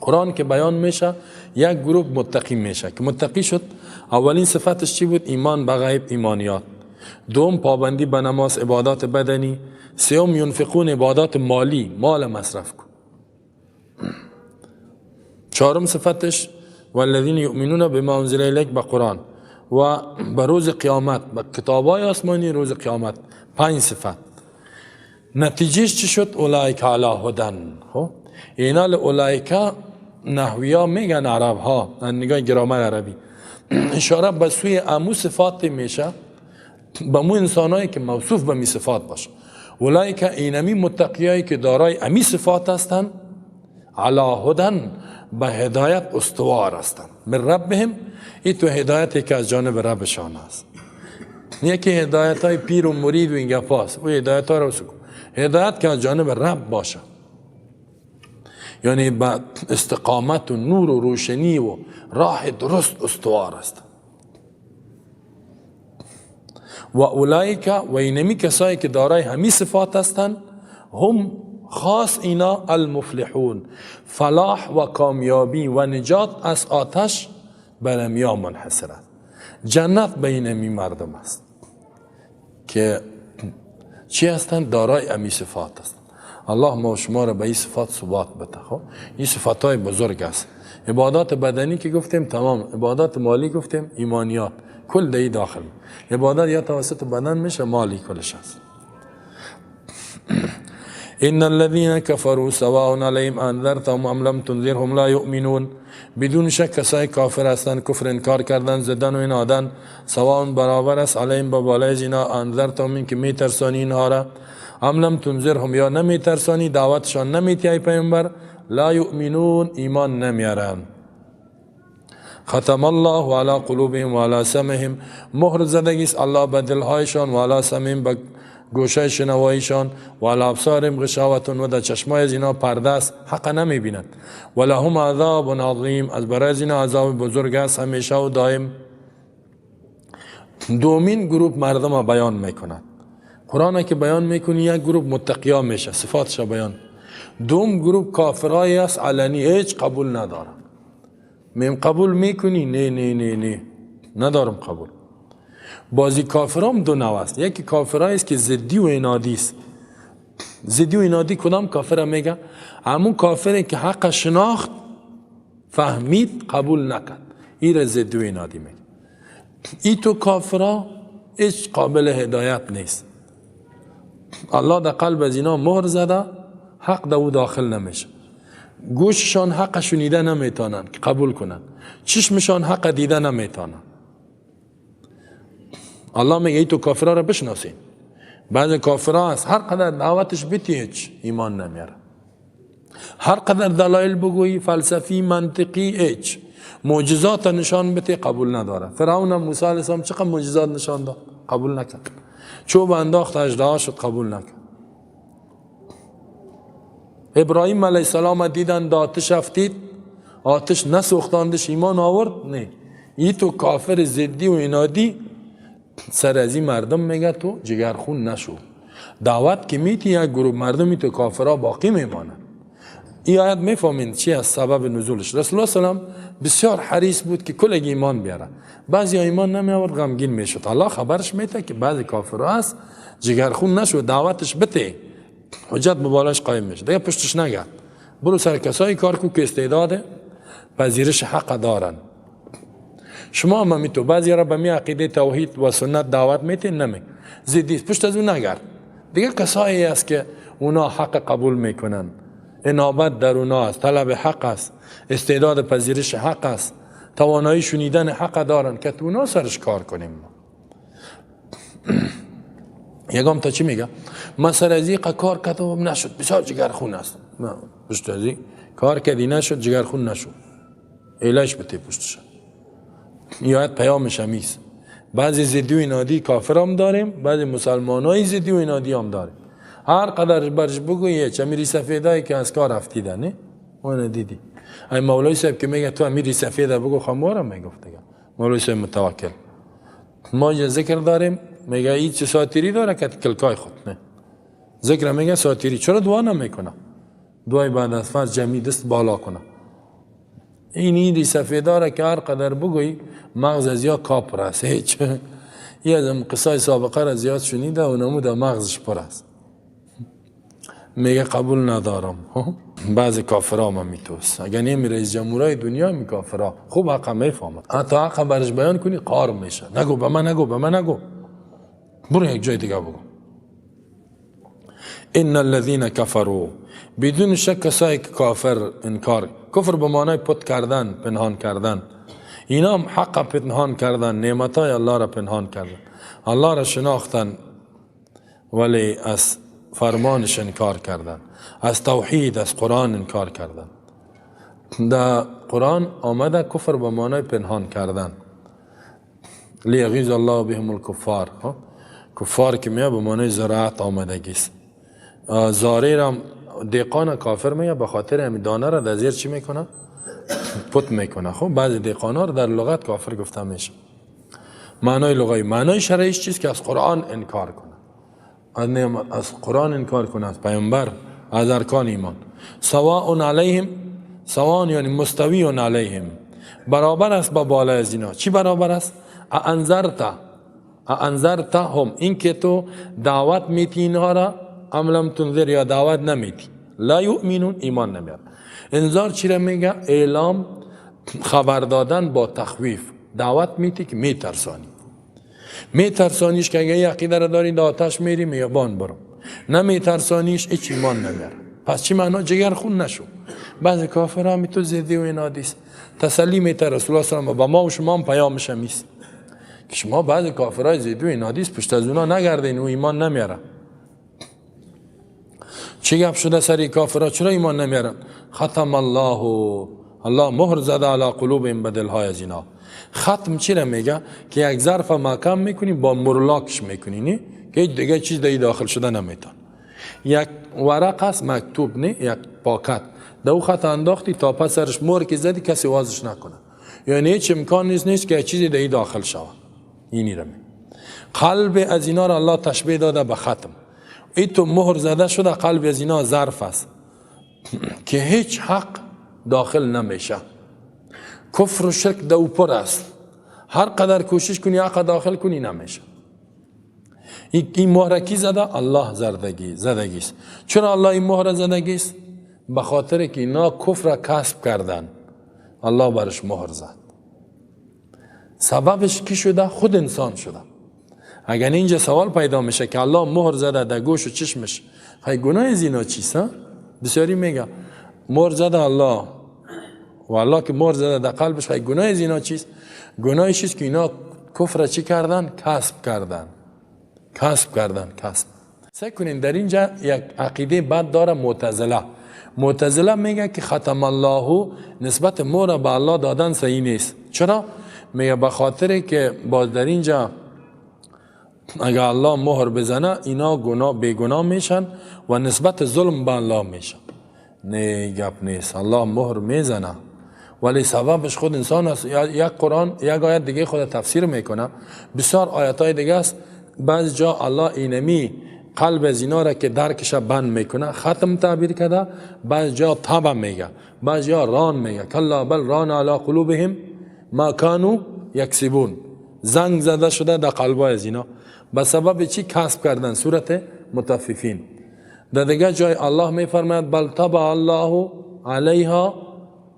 قرآن که بیان میشه یک گروه متقی میشه که متقی شد. اولین صفتش چی بود؟ ایمان به غیب، ایمانیات. دوم پابندی به نماز، عبادات بدنی. سوم ینفقون، عبادات مالی، مال مصرف کن. چهارم صفتش والذین یؤمنون بما انزل الیک، به قرآن و به روز قیامت، به کتابای آسمانی، روز قیامت. 5 صفت. نتیجهش چی شد؟ اولئک علی هدی. خب اینا اولئک نحویا میگن عرب ها، نگاه گرامر عربی اشاره به سوی امو صفات میشه، به مو انسانایی که موصوف به می صفات باشه. اولئک اینمی متقیایی که دارای امی صفات هستند، علی هدی به هدایت استوار هستند، من ربهم، این تو هدایتی که از جانب ربشان است. یکی هدایت های پیر و مرید و این گپاست، او هدایت ها رو سکو. هدایت که از جانب رب باشه، یعنی با استقامت و نور و روشنی و راه درست استوار است. و اولئک و اینمی کسایی که دارای همی صفات هستند، هم خاص اینا المفلحون، فلاح و کامیابی و نجات از آتش بر امیا منحصر است. جنت بین امی مردم است که چی هستند؟ دارای امی صفات هستند. الله ما و شما را به این صفات ثبات بده. خب این صفات های بزرگ است. عبادات بدنی که گفتیم تمام، عبادات مالی گفتیم، ایمانیات کل دی داخل. عبادات یا توسط بدن میشه، مالی کلش است. ان الذين كفروا سواء عليهم انذرتهم ام لم تنذرهم لا يؤمنون. بدون شک کسای کافر هستند، کفر انکار کردن، زدن و اینادن، سواء برابر است علیهم به بالای اینا، انذرتهم این که میترسانی اینها را، ام لم تنذرهم یا نمیترسانی، دعوتشان نمیتی ای پیامبر، لا یؤمنون، ایمان نمیارن. ختم الله علی قلوبهم و علی سمعهم، مهر زدگی است الله به دلهایشان، و علی سمعهم، به گوشه شنواییشان، و علی ابصارهم غشاوة، و در چشمای از اینا پرده است، حق نمیبینند. و لهم عذاب عظیم، از برای از اینا عذاب بزرگ است همیشه و دائم. دومین گروه مردم بیان میکنند. قرآن که بیان میکنی یک گروه متقیا میشه، صفاتش بیان. دوم گروه کافرای است، علنی هیچ قبول ندارن. میم قبول میکنی؟ نه نه نه نه، ندارم قبول. بازی کافرام دو نوع است. یکی کافرایی است که ضدی و عنادی است. ضدی و عنادی کدام کافر میگه؟ همون کافری که حق شناخت، فهمید، قبول نکرد، این را ضدی و عنادی میگه. ای تو کافرا هیچ قابل هدایت نیست. الله در قلب از اینا مهر زده، حق در او داخل نمیشه. گوششان حق شنیده نمیتونن که قبول کنن، چشمشان حق دیده نمیتونن. الله میگه ای تو کافرا را بشناسین. بعض کافرا هست هر قدر دعوتش بتی هیچ ایمان نمیاره، هر قدر دلایل بگویی فلسفی منطقی هیچ، معجزات نشان بتی قبول نداره. فرعون هم موسی علیه السلام چقدر معجزات نشان داد قبول نکرد، چوب انداخت اژدها شد قبول نکرد. ابراهیم علیه السلام دیدن در آتش افتید، آتش نسوختاندش، ایمان آورد؟ نه. ای تو کافر ضدی و عنادی سر از این مردم میگه تو جگرخون نشو. دعوت که میتی یک گروه مردمی تو کافرها باقی میمانند. این آیت میفهمین چی از سبب نزولش. رسول الله صلی الله علیه و سلم بسیار حریص بود که کل ایمان بیاره. بعضی ایمان نمی آورد، غمگین میشد. الله خبرش میده که بعضی کافرها هست جگرخون نشو، دعوتش بته، حجت به بالاش قایم میشه، دیگه پشتش نگرد، برو سر کسایی کار کو که استعداد پذیرش حق دارن. شما هم تو بعضی را به می عقیده توحید و سنت دعوت میتین، نمی زیدی پشت از اون نگرد. دیگه کسایی است که اونا حق قبول میکنن، انابت در اونا است، طلب حق است، استعداد پذیرش حق است، توانایی شنیدن حق دارن که تو اونا سرش کار کنیم. یگام تا چی میگه؟ من سر از این کار کردم نشد، بسیار جگرخون است. نه پشت از این کار کردی نشد، جگرخون نشد، ایلاش بته پشتش. این آیت پیامش همیست. بعضی ضدی و عنادی کافر هم داریم، بعضی مسلمانای ضدی و عنادی هم داریم. هر قدر برش بگویی چه امیری سفیدایی که از کار افتیده، نه؟ اون دیدی. ای مولوی صاحب که میگه تو امیری سفیده بگو خمارم میگفت دیگه. مولوی صاحب متوکل. ما یه ذکر داریم میگه این چه ساتیری داره که کلکای خود نه. ذکر میگه ساتیری چرا دعا نمیکنه؟ دعای بعد از فرض جمعی دست بالا کنه. این ایدی سفیداره که هر قدر بگویی مغز از یا کاپ است هیچ. یه از قصای سابقه را زیاد شنیده و نمود مغزش پر است. میگه قبول ندارم. بعضی کافرها هم میتوست. اگر نمی رئیس جمهورای دنیا می کافرها خوب حق میفهمد. حتی حق برش بیان کنی قار میشه. نگو به من، نگو به من، نگو، برو یک جای دیگه بگو. ان الذين كفروا، بدون شک کسایی که کافر انکار، کفر به معنای پت کردن، پنهان کردن، اینا هم حق پنهان کردن، نعمتای الله را پنهان کردن، الله را شناختن ولی از فرمانش انکار کردن، از توحید، از قرآن انکار کردن. در قرآن آمده کفر به معنای پنهان کردن. لیغیظ الله بهم الکفار، کفار که میاد به معنای زراعت آمدگی است. زاری را دیقان کافر میگه به خاطر همین دانه را در زیر چی میکنه؟ پت میکنه. خب بعضی دیقان ها را در لغت کافر گفته میشه. معنای لغوی، معنای شرعیش چیست که از قرآن انکار کنه، از قرآن انکار کنه، از پیامبر، از ارکان ایمان. سواء علیهم، سواء یعنی مستوی علیهم، برابر است با بالای از اینا. چی برابر است؟ انذرتهم، این که تو دعوت میتی اینها را، ام لم تنذر، یا دعوت نمیتی، لا یؤمنون، ایمان نمیاره. انذار چی را میگه؟ اعلام، خبر دادن با تخویف. دعوت میتی که میترسانی، میترسانیش که اگه عقیده را داری در آتش میری، میابان برو. نمیترسانیش هیچ ایمان نمیاره. پس چی معنا؟ جگر خون نشو. بعضی کافرها هم تو زدی و اینادیست تسلی میته رسول الله صلی الله علیه و با ما و شما هم پیامش هم نیست که شما بعضی کافرای زدی و اینادیست پشت از اونا نگردین و ایمان نمیاره. چی گپ شده سری کافرها؟ چرا ایمان نمیارن؟ ختم الله، الله مهر زده علی قلوبهم، به دلهای از اینا. ختم چی را میگه؟ که یک ظرف محکم میکنی، با مورلاکش میکنی، نه که هیچ دیگه چیز دیگه داخل شده نمیتون. یک ورق است مکتوب، نه یک پاکت، دو خط انداختی تا پس سرش مهر که زدی کسی وازش نکنه، یعنی هیچ امکان نیست که چیزی دیگه داخل شود. اینی را قلب از اینا را الله تشبیه داده به ختم. ای تو مهر زده شده، قلب از اینا ظرف است که هیچ حق داخل نمیشه. کفر و شرک دو پر است، هر قدر کوشش کنی حق داخل کنی نمیشه. این مهر کی زده؟ الله زدگی است. چرا الله این مهر زدگی است؟ به خاطر که اینا کفر کسب کردن، الله برش مهر زد. سببش کی شده؟ خود انسان شده. اگر اینجا سوال پیدا میشه که الله مهر زده در گوش و چشمش، خی گناه از اینا چیست؟ بسیاری میگه مهر زده الله و الله که مهر زده در قلبش، خی گناه از اینا چیست؟ گناهش چیست که اینا کفر چی کردن؟ کسب کردن، کسب کردن، کسب. سعی کنین در اینجا یک عقیده بد داره معتزله. معتزله میگه که ختم الله نسبت مهر به الله دادن صحیح نیست. چرا؟ میگه به خاطر که باز در اینجا اگر الله مهر بزنه اینا گناه بیگناه میشن و نسبت ظلم به الله میشن. نه، گپ نیست، الله مهر میزنه ولی سببش خود انسان است. یک قرآن یک آیت دیگه خود تفسیر میکنه، بسیار آیت های دیگه است. بعض جا الله اینمی قلب از اینا را که درکش بند میکنه ختم تعبیر کرده، بعض جا طبع میگه، بعض جا ران میگه، کلا بل ران علی قلوبهم ما کانوا یکسبون. زنگ زده شده در قلبای از اینا به سبب چی؟ کسب کردن. سورت مطففین. در دیگه جای الله میفرماید بل طبع الله علیها،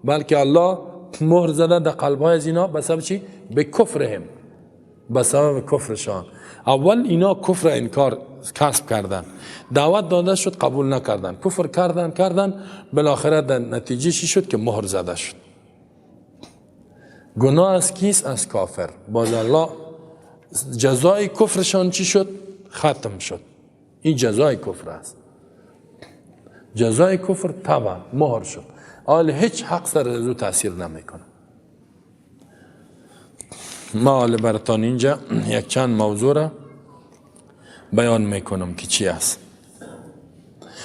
بلکه الله مهر زده در قلبهای از اینا به سبب چی؟ به کفرهم، به سبب کفرشان. اول اینا کفر انکار کسب کردن، دعوت داده شد قبول نکردن، کفر کردن، بالاخره در نتیجه چی شد؟ که مهر زده شد. گناه از کیست؟ از کافر. باز الله جزای کفرشان چی شد؟ ختم شد. این جزای کفر است. جزای کفر طبع مهر شد. حال هیچ حق سر از او تاثیر نمیکنه. ما حال براتان اینجا یک چند موضوع را بیان میکنم که چی است.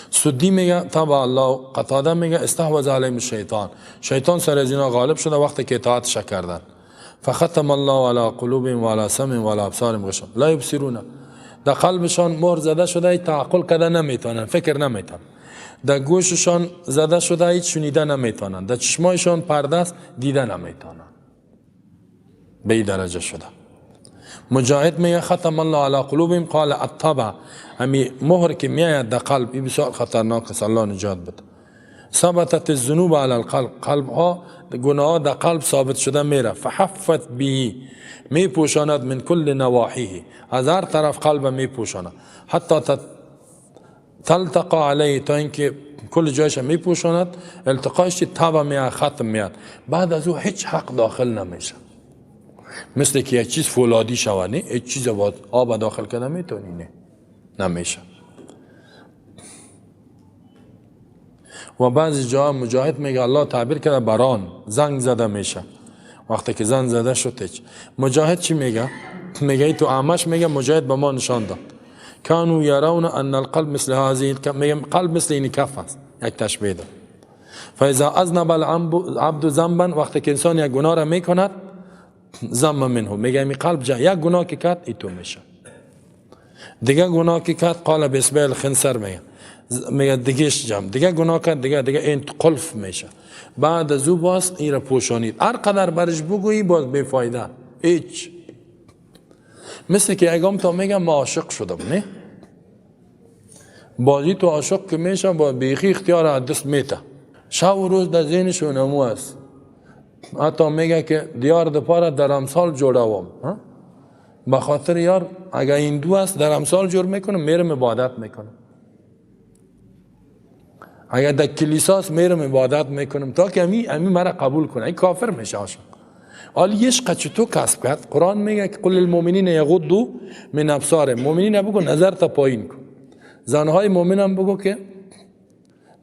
سدی میگه طبع الله، قتاده میگه استحوذ علیهم الشیطان، شیطان سر از اینا غالب شده وقتی که اطاعتش کردن. فختم الله علی قلوبهم و علی سمعهم و علی ابصارهم غشاوة لا یبصرون. در قلبشان مهر زده شده، تعقل کرده نمیتونن، فکر نمیتونن. در گوششان زده شده، هیچ شنیده نمیتونن. در چشمایشان پرده است، دیده نمیتونن. به این درجه شده. مجاهد میگه ختم الله علی قلوبهم قال الطبع، امی مهر که میآید در قلب این بسیار خطرناک است، الله نجات بده. ثبتت الذنوب علی القلب، قلب ها گناه در قلب ثابت شده میره. فحفت به، میپوشاند، من کل نواحیه، از هر طرف قلب میپوشاند، حتی تلتقى علیه، تا اینکه کل جایش میپوشاند. التقایش طبع میاد، ختم میاد. بعد از او هیچ حق داخل نمیشه. مثل که یک چیز فولادی شود، نه هیچ چیز با آب داخل کنه میتونی، نه نمیشه. و بعضی جا مجاهد میگه الله تعبیر کرده بران زنگ زده میشه. وقتی که زنگ زده شد هیچ. مجاهد چی میگه؟ میگه تو اعمش میگه مجاهد به ما نشان داد کانوا یرون ان القلب مثل هذه، میگه قلب مثل این کف است، یک تشبیه داد. فاذا اذنب العبد ذنبا، وقتی که انسان یک گناه را میکند ذم منه، میگه این قلب جا یک گناه که کرد ایتو میشه. دیگه گناه که کرد قال باصبع الخنصر، میگه دیگهش جمع، دیگه گناه کرد دیگه این قلف میشه. بعد از او باز این را پوشانید، هر قدر برش بگویی باز بیفایده هیچ. مثل که اگم تا میگم ما عاشق شدم، نه بازی تو عاشق که میشم با بیخی اختیار از دست میته، شب و روز در ذهنش اونمو است. حتی میگه که دیار دپاره در امثال جوړوم، به خاطر یار اگه این دو است در امثال جور میکنم میرم عبادت میکنم، اگر در کلیساست میرم عبادت میکنم تا که امی مرا قبول کنه. این کافر میشه عاشق. حالا عشق چطور کسب کرد؟ قرآن میگه که قل للمؤمنین یغضوا من ابصارهم، مؤمنین بگو نظر تا پایین کن، زنهای مؤمن هم بگو که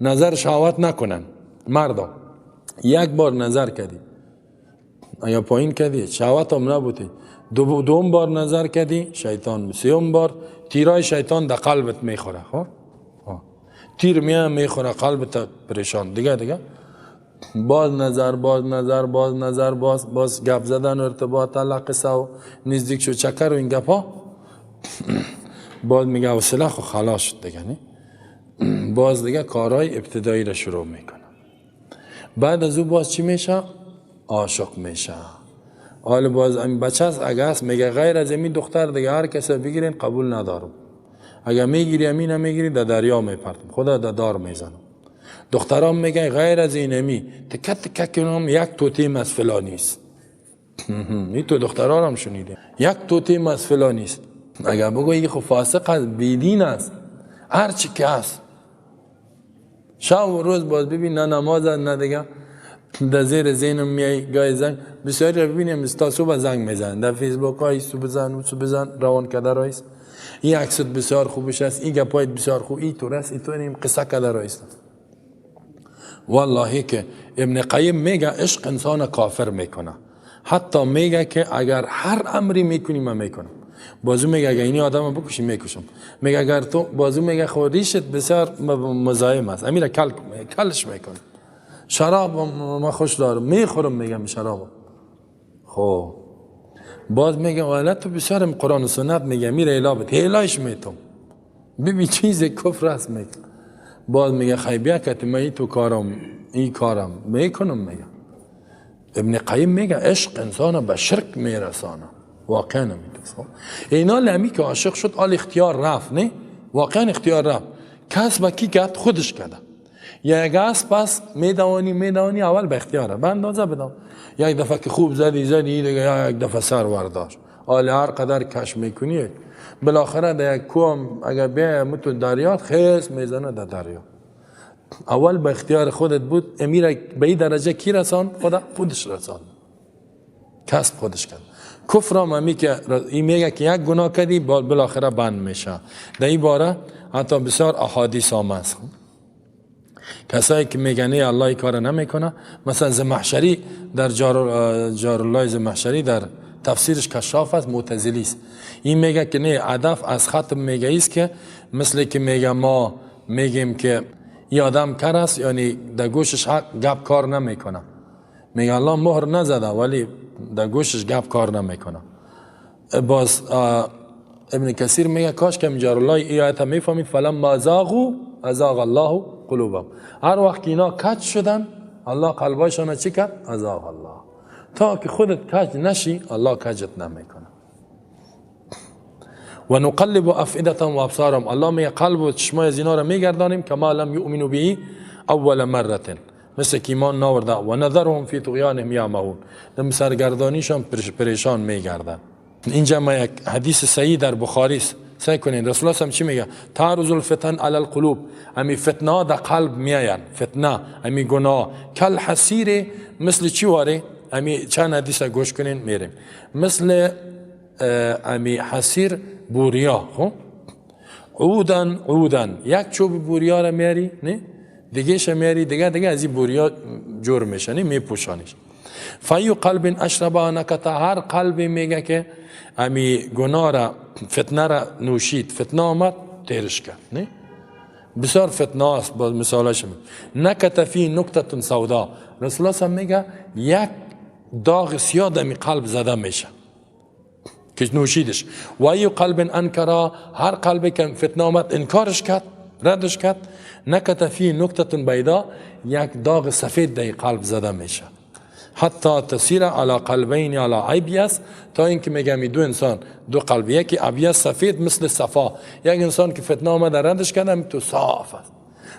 نظر شهوت نکنن مردم. یک بار نظر کردی یا پایین کردی شهوت هم نبودی، دوم بار نظر کردی شیطان، سوم بار تیرای شیطان در قلبت میخوره. خب تیر میاد میخوره قلبت پریشان، دیگه باز نظر، باز نظر، باز نظر، باز باز گپ زدن، ارتباط، علاقه و نزدیک شو چکر و این گپ ها. باز میگه حوصله خو خلاص شد دیگه، نه؟ باز دیگه کارهای ابتدایی را شروع میکنه. بعد از او باز چی میشه؟ عاشق میشه. حالا باز این بچه است، اگه است میگه غیر از این دختر دیگه هر کس بگیرین قبول ندارم، اگه میگیری امین نمیگیری در دریا میپرتم، خدا در دار میزنم. دخترام میگه غیر از این امی تکه تکه کنم یک توتیم از فلانی است. این تو دختران هم شنیده، یک توتیم از فلانی است. اگر بگویی خب فاسق است، بیدین است، هر چی که است، شب و روز باز ببین نه نماز نه دیگه در زیر زینم میای گای زنگ بسیاری رو ببینیم تا صبح زنگ میزنن در فیسبوک های صبح بزن و صبح بزن روان کرده رایست، این عکست بسیار خوبش است، این گپایت بسیار خوب، این طور است، این طور این قصه کرده رایست. والله که ابن قیم میگه عشق انسان کافر میکنه. حتی میگه که اگر هر امری میکنی من میکنم. بازو میگه اگر اینی آدم بکشی میکشم. میگه اگر تو بازو میگه خب ریشت بسیار مزاحم است، امیر کل کلش میکنه. شراب ما خوش دارم میخورم، میگم شراب. خب باز میگه والا تو بسیار قرآن و سنت میگه میره الا بت هلایش میتم ببین چیز کفر است میگه. باز میگه خی بیا که من تو کارم این کارم میکنم. میگه ابن قیم میگه عشق انسان به شرک میرسانه. واقعا نمیدونم اینا لمی که عاشق شد آل اختیار رفت، نه واقعا اختیار رفت. کس با کی کرد؟ خودش کرده. یک از پس میدوانی اول به اختیاره به اندازه بدم. یک دفعه که خوب زدی دیگه یک دفعه سر ورداشت. آل هر قدر کش میکنی بالاخره در یک کوم اگر بیای متو دریات خیس میزنه در دریا. اول به اختیار خودت بود. امیر به این درجه کی رسان؟ خدا خودش رسان، کسب خودش کرد. کفر هم همی که این میگه که یک گناه کردی بالاخره بند میشه. در این باره حتی بسیار احادیث هم هست. کسایی که میگن الله این کار نمیکنه، مثلا زمخشری در جار الله زمخشری در تفسیرش کشاف است، معتزلی است. این میگه که نه، هدف از ختم میگه است که مثل که میگه ما میگیم که این آدم کر است، یعنی در گوشش حق گپ کار نمیکنه. میگه الله مهر نزده ولی در گوشش گپ کار نمیکنه. باز ابن کثیر میگه کاش که جار الله ای آیت میفهمید فلما زاغوا ازاغ الله قلوبهم. هر وقت که اینا کج شدن الله قلبایشان چی کرد؟ ازاغ الله. تا که خودت کج نشی الله کجت نمیکنه. و نقلب افئدتهم و ابصارهم. الله میگه قلب و چشمای از اینا را میگردانیم کما لم یؤمنوا به اول مره، مثل که ایمان ناورده. و نذرهم فی طغیانهم یعمهون، در سرگردانیشان پریشان میگردن. اینجا ما یک حدیث صحیح در بخاری است، سعی کنین. رسول الله چی میگه؟ تعرض الفتن علی القلوب، امی فتنه در قلب میاین، فتنه امی گناه کل حصیر، مثل چی واره؟ امی چند حدیث گوش کنین میریم. مثل امی حصیر بوریا، خب عودن عودن، یک چوب بوریا را میاری نه دیگه میاری دیگه از این بوریا جور میشه، نه میپوشانیش. فایو قلب اشرب نکته، هر قلب میگه که امی گناه را فتنه را نوشید، فتنه آمد تیرش کرد، نه بسیار فتنه است. باز مثالش نکته فی نکته سودا، رسول الله میگه یک داغ سیاه دمی قلب زده میشه که نوشیدش. و ایو قلب انکرا، هر قلبی که فتنه آمد انکارش کرد ردش کرد، نکته فی نکته بیضا، یک داغ سفید در قلب زده میشه. حتی تصیر علی قلبین علی ابیض، تا اینکه میگم دو انسان دو قلب، یکی ابیض سفید مثل صفا، یک انسان که فتنه آمد ردش کردم تو صاف است.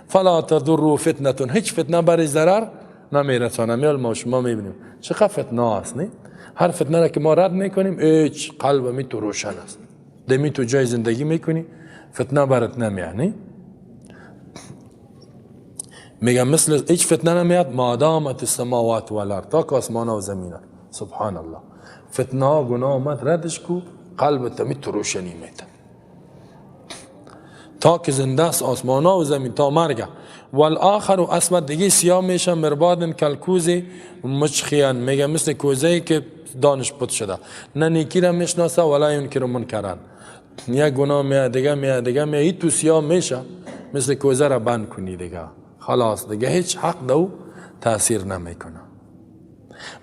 فلا تضر فتنه، هیچ فتنه برای ضرر نمیرسانه. میال ما شما میبینیم چقدر فتنه است، نه هر فتنه را که ما رد میکنیم هیچ قلب می تو روشن است، دمی تو جای زندگی میکنی فتنه برات نمیاد. نه میگم مثل هیچ فتنه نمیاد مادامت السماوات والارض، تا که آسمان و زمین. سبحان الله، فتنه گناه آمد ردش کو قلبت می تو روشنی میده تا که زنده است آسمان و زمین تا مرگ. والآخر اسود، دیگه سیاه میشه، مرباد كالكوز مجخيا، میگه مثل کوزه ای که دانش پت شده، نه نیکی را میشناسه ولا ينكر منكرا. یک گناه میاد، دیگه میاد، دیگه میاد، تو سیاه میشه، مثل کوزه را بند کنی، دیگه خلاص، دیگه هیچ حق دو تاثیر نمیکنه.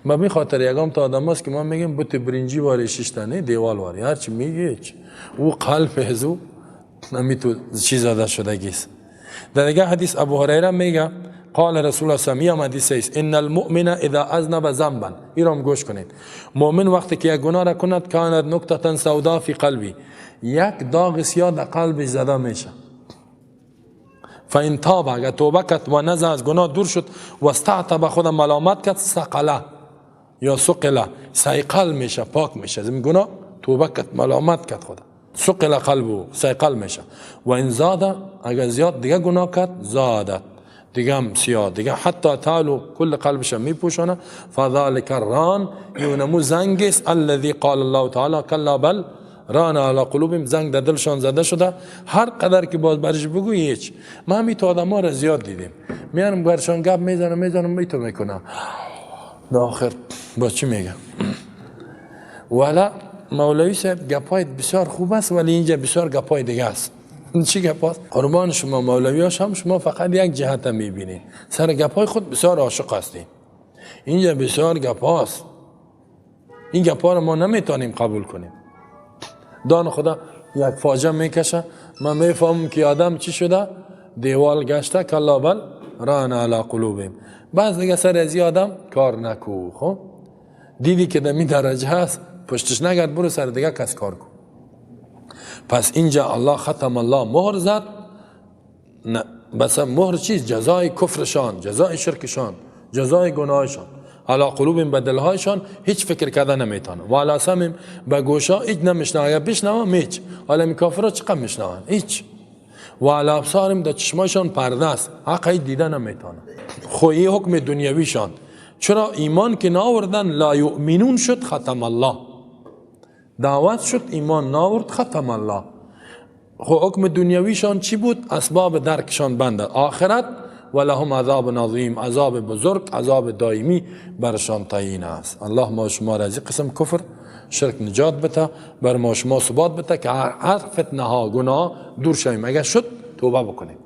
ما می خاطر یگام تا آدم هست که ما میگیم بت برنجی واری شیشتنه دیوال واری، هرچی میگه هیچ، او قلب ازو نمی تو چیز زده شدگیست. در دیگه حدیث ابو هریره میگه قال رسول الله صلی الله حدیث است ان المؤمن اذا اذنب ذنبا، ایرام گوش کنید، مؤمن وقتی که یک گناه را کند، كانت نكتة سوداء في قلبه، یک داغ سیاه در قلبش زده میشه. فإن تاب، اگر توبه کرد و نزع، از گناه دور شد، واستعتب، خود ملامت کرد، صقل یا صقل، صیقل میشه، پاک میشه. از این گناه توبه کرد، ملامت کرد خود، صقل قلبه، صیقل میشه. و ان زاد، اگر زیاد دیگه گناه کرد، زادت، دیگه هم سیاه دیگه، حتى تعلو کل قلبش میپوشانه. فذلك الران، یونمو زنگ است، الذي قال الله تعالی كلا بل ران على قلوبهم، زنگ در دلشان زده شده، هر قدر که باز برش بگو هیچ. ما همی تو آدم ها را زیاد دیدیم، میانم برشان گپ میزنم میزنم، میتو میکنم، در آخر با چی میگم؟ والا مولوی صاحب گپای بسیار خوب است، ولی اینجا بسیار گپای دیگه است. چی گپ است؟ قربان شما، مولوی هم شما فقط یک جهت میبینید، سر گپای خود بسیار عاشق هستید. اینجا بسیار گپ هاست، این گپ ها رو ما نمیتونیم قبول کنیم. دان خدا یک فاجعه میکشه، من میفهمم که آدم چی شده، دیوال گشته، كلا بل ران على قلوبهم. بعض دیگه سر از آدم کار نکو. خب دیدی که دمی درجه هست، پشتش نگرد، برو سر دیگه کس کار کن. پس اینجا الله ختم الله، مهر زد. نه بس مهر چیز؟ جزای کفرشان، جزای شرکشان، جزای گناهشان. على قلوبهم، به دلهایشان، هیچ فکر کرده نمیتونه. و على سمعهم، به گوشا هیچ نمیشنوه. اگر بشنوه هیچ. حالا می کافرها چقدر میشنون؟ هیچ. و على ابصارهم، در چشمایشان پرده است، حق هیچ دیده نمیتونه. خو این حکم دنیویشان. چرا؟ ایمان که ناوردن، لا یؤمنون شد، ختم الله. دعوت شد، ایمان ناورد، ختم الله. خو حکم دنیویشان چی بود؟ اسباب درکشان بنده. آخرت ولهم عذاب عظیم، عذاب بزرگ، عذاب دائمی برشان تعیین است. الله ما شما را از قسم کفر شرک نجات بده، بر ما شما ثبات بده که هر فتنه ها گناه دور شویم، اگر شد توبه بکنیم.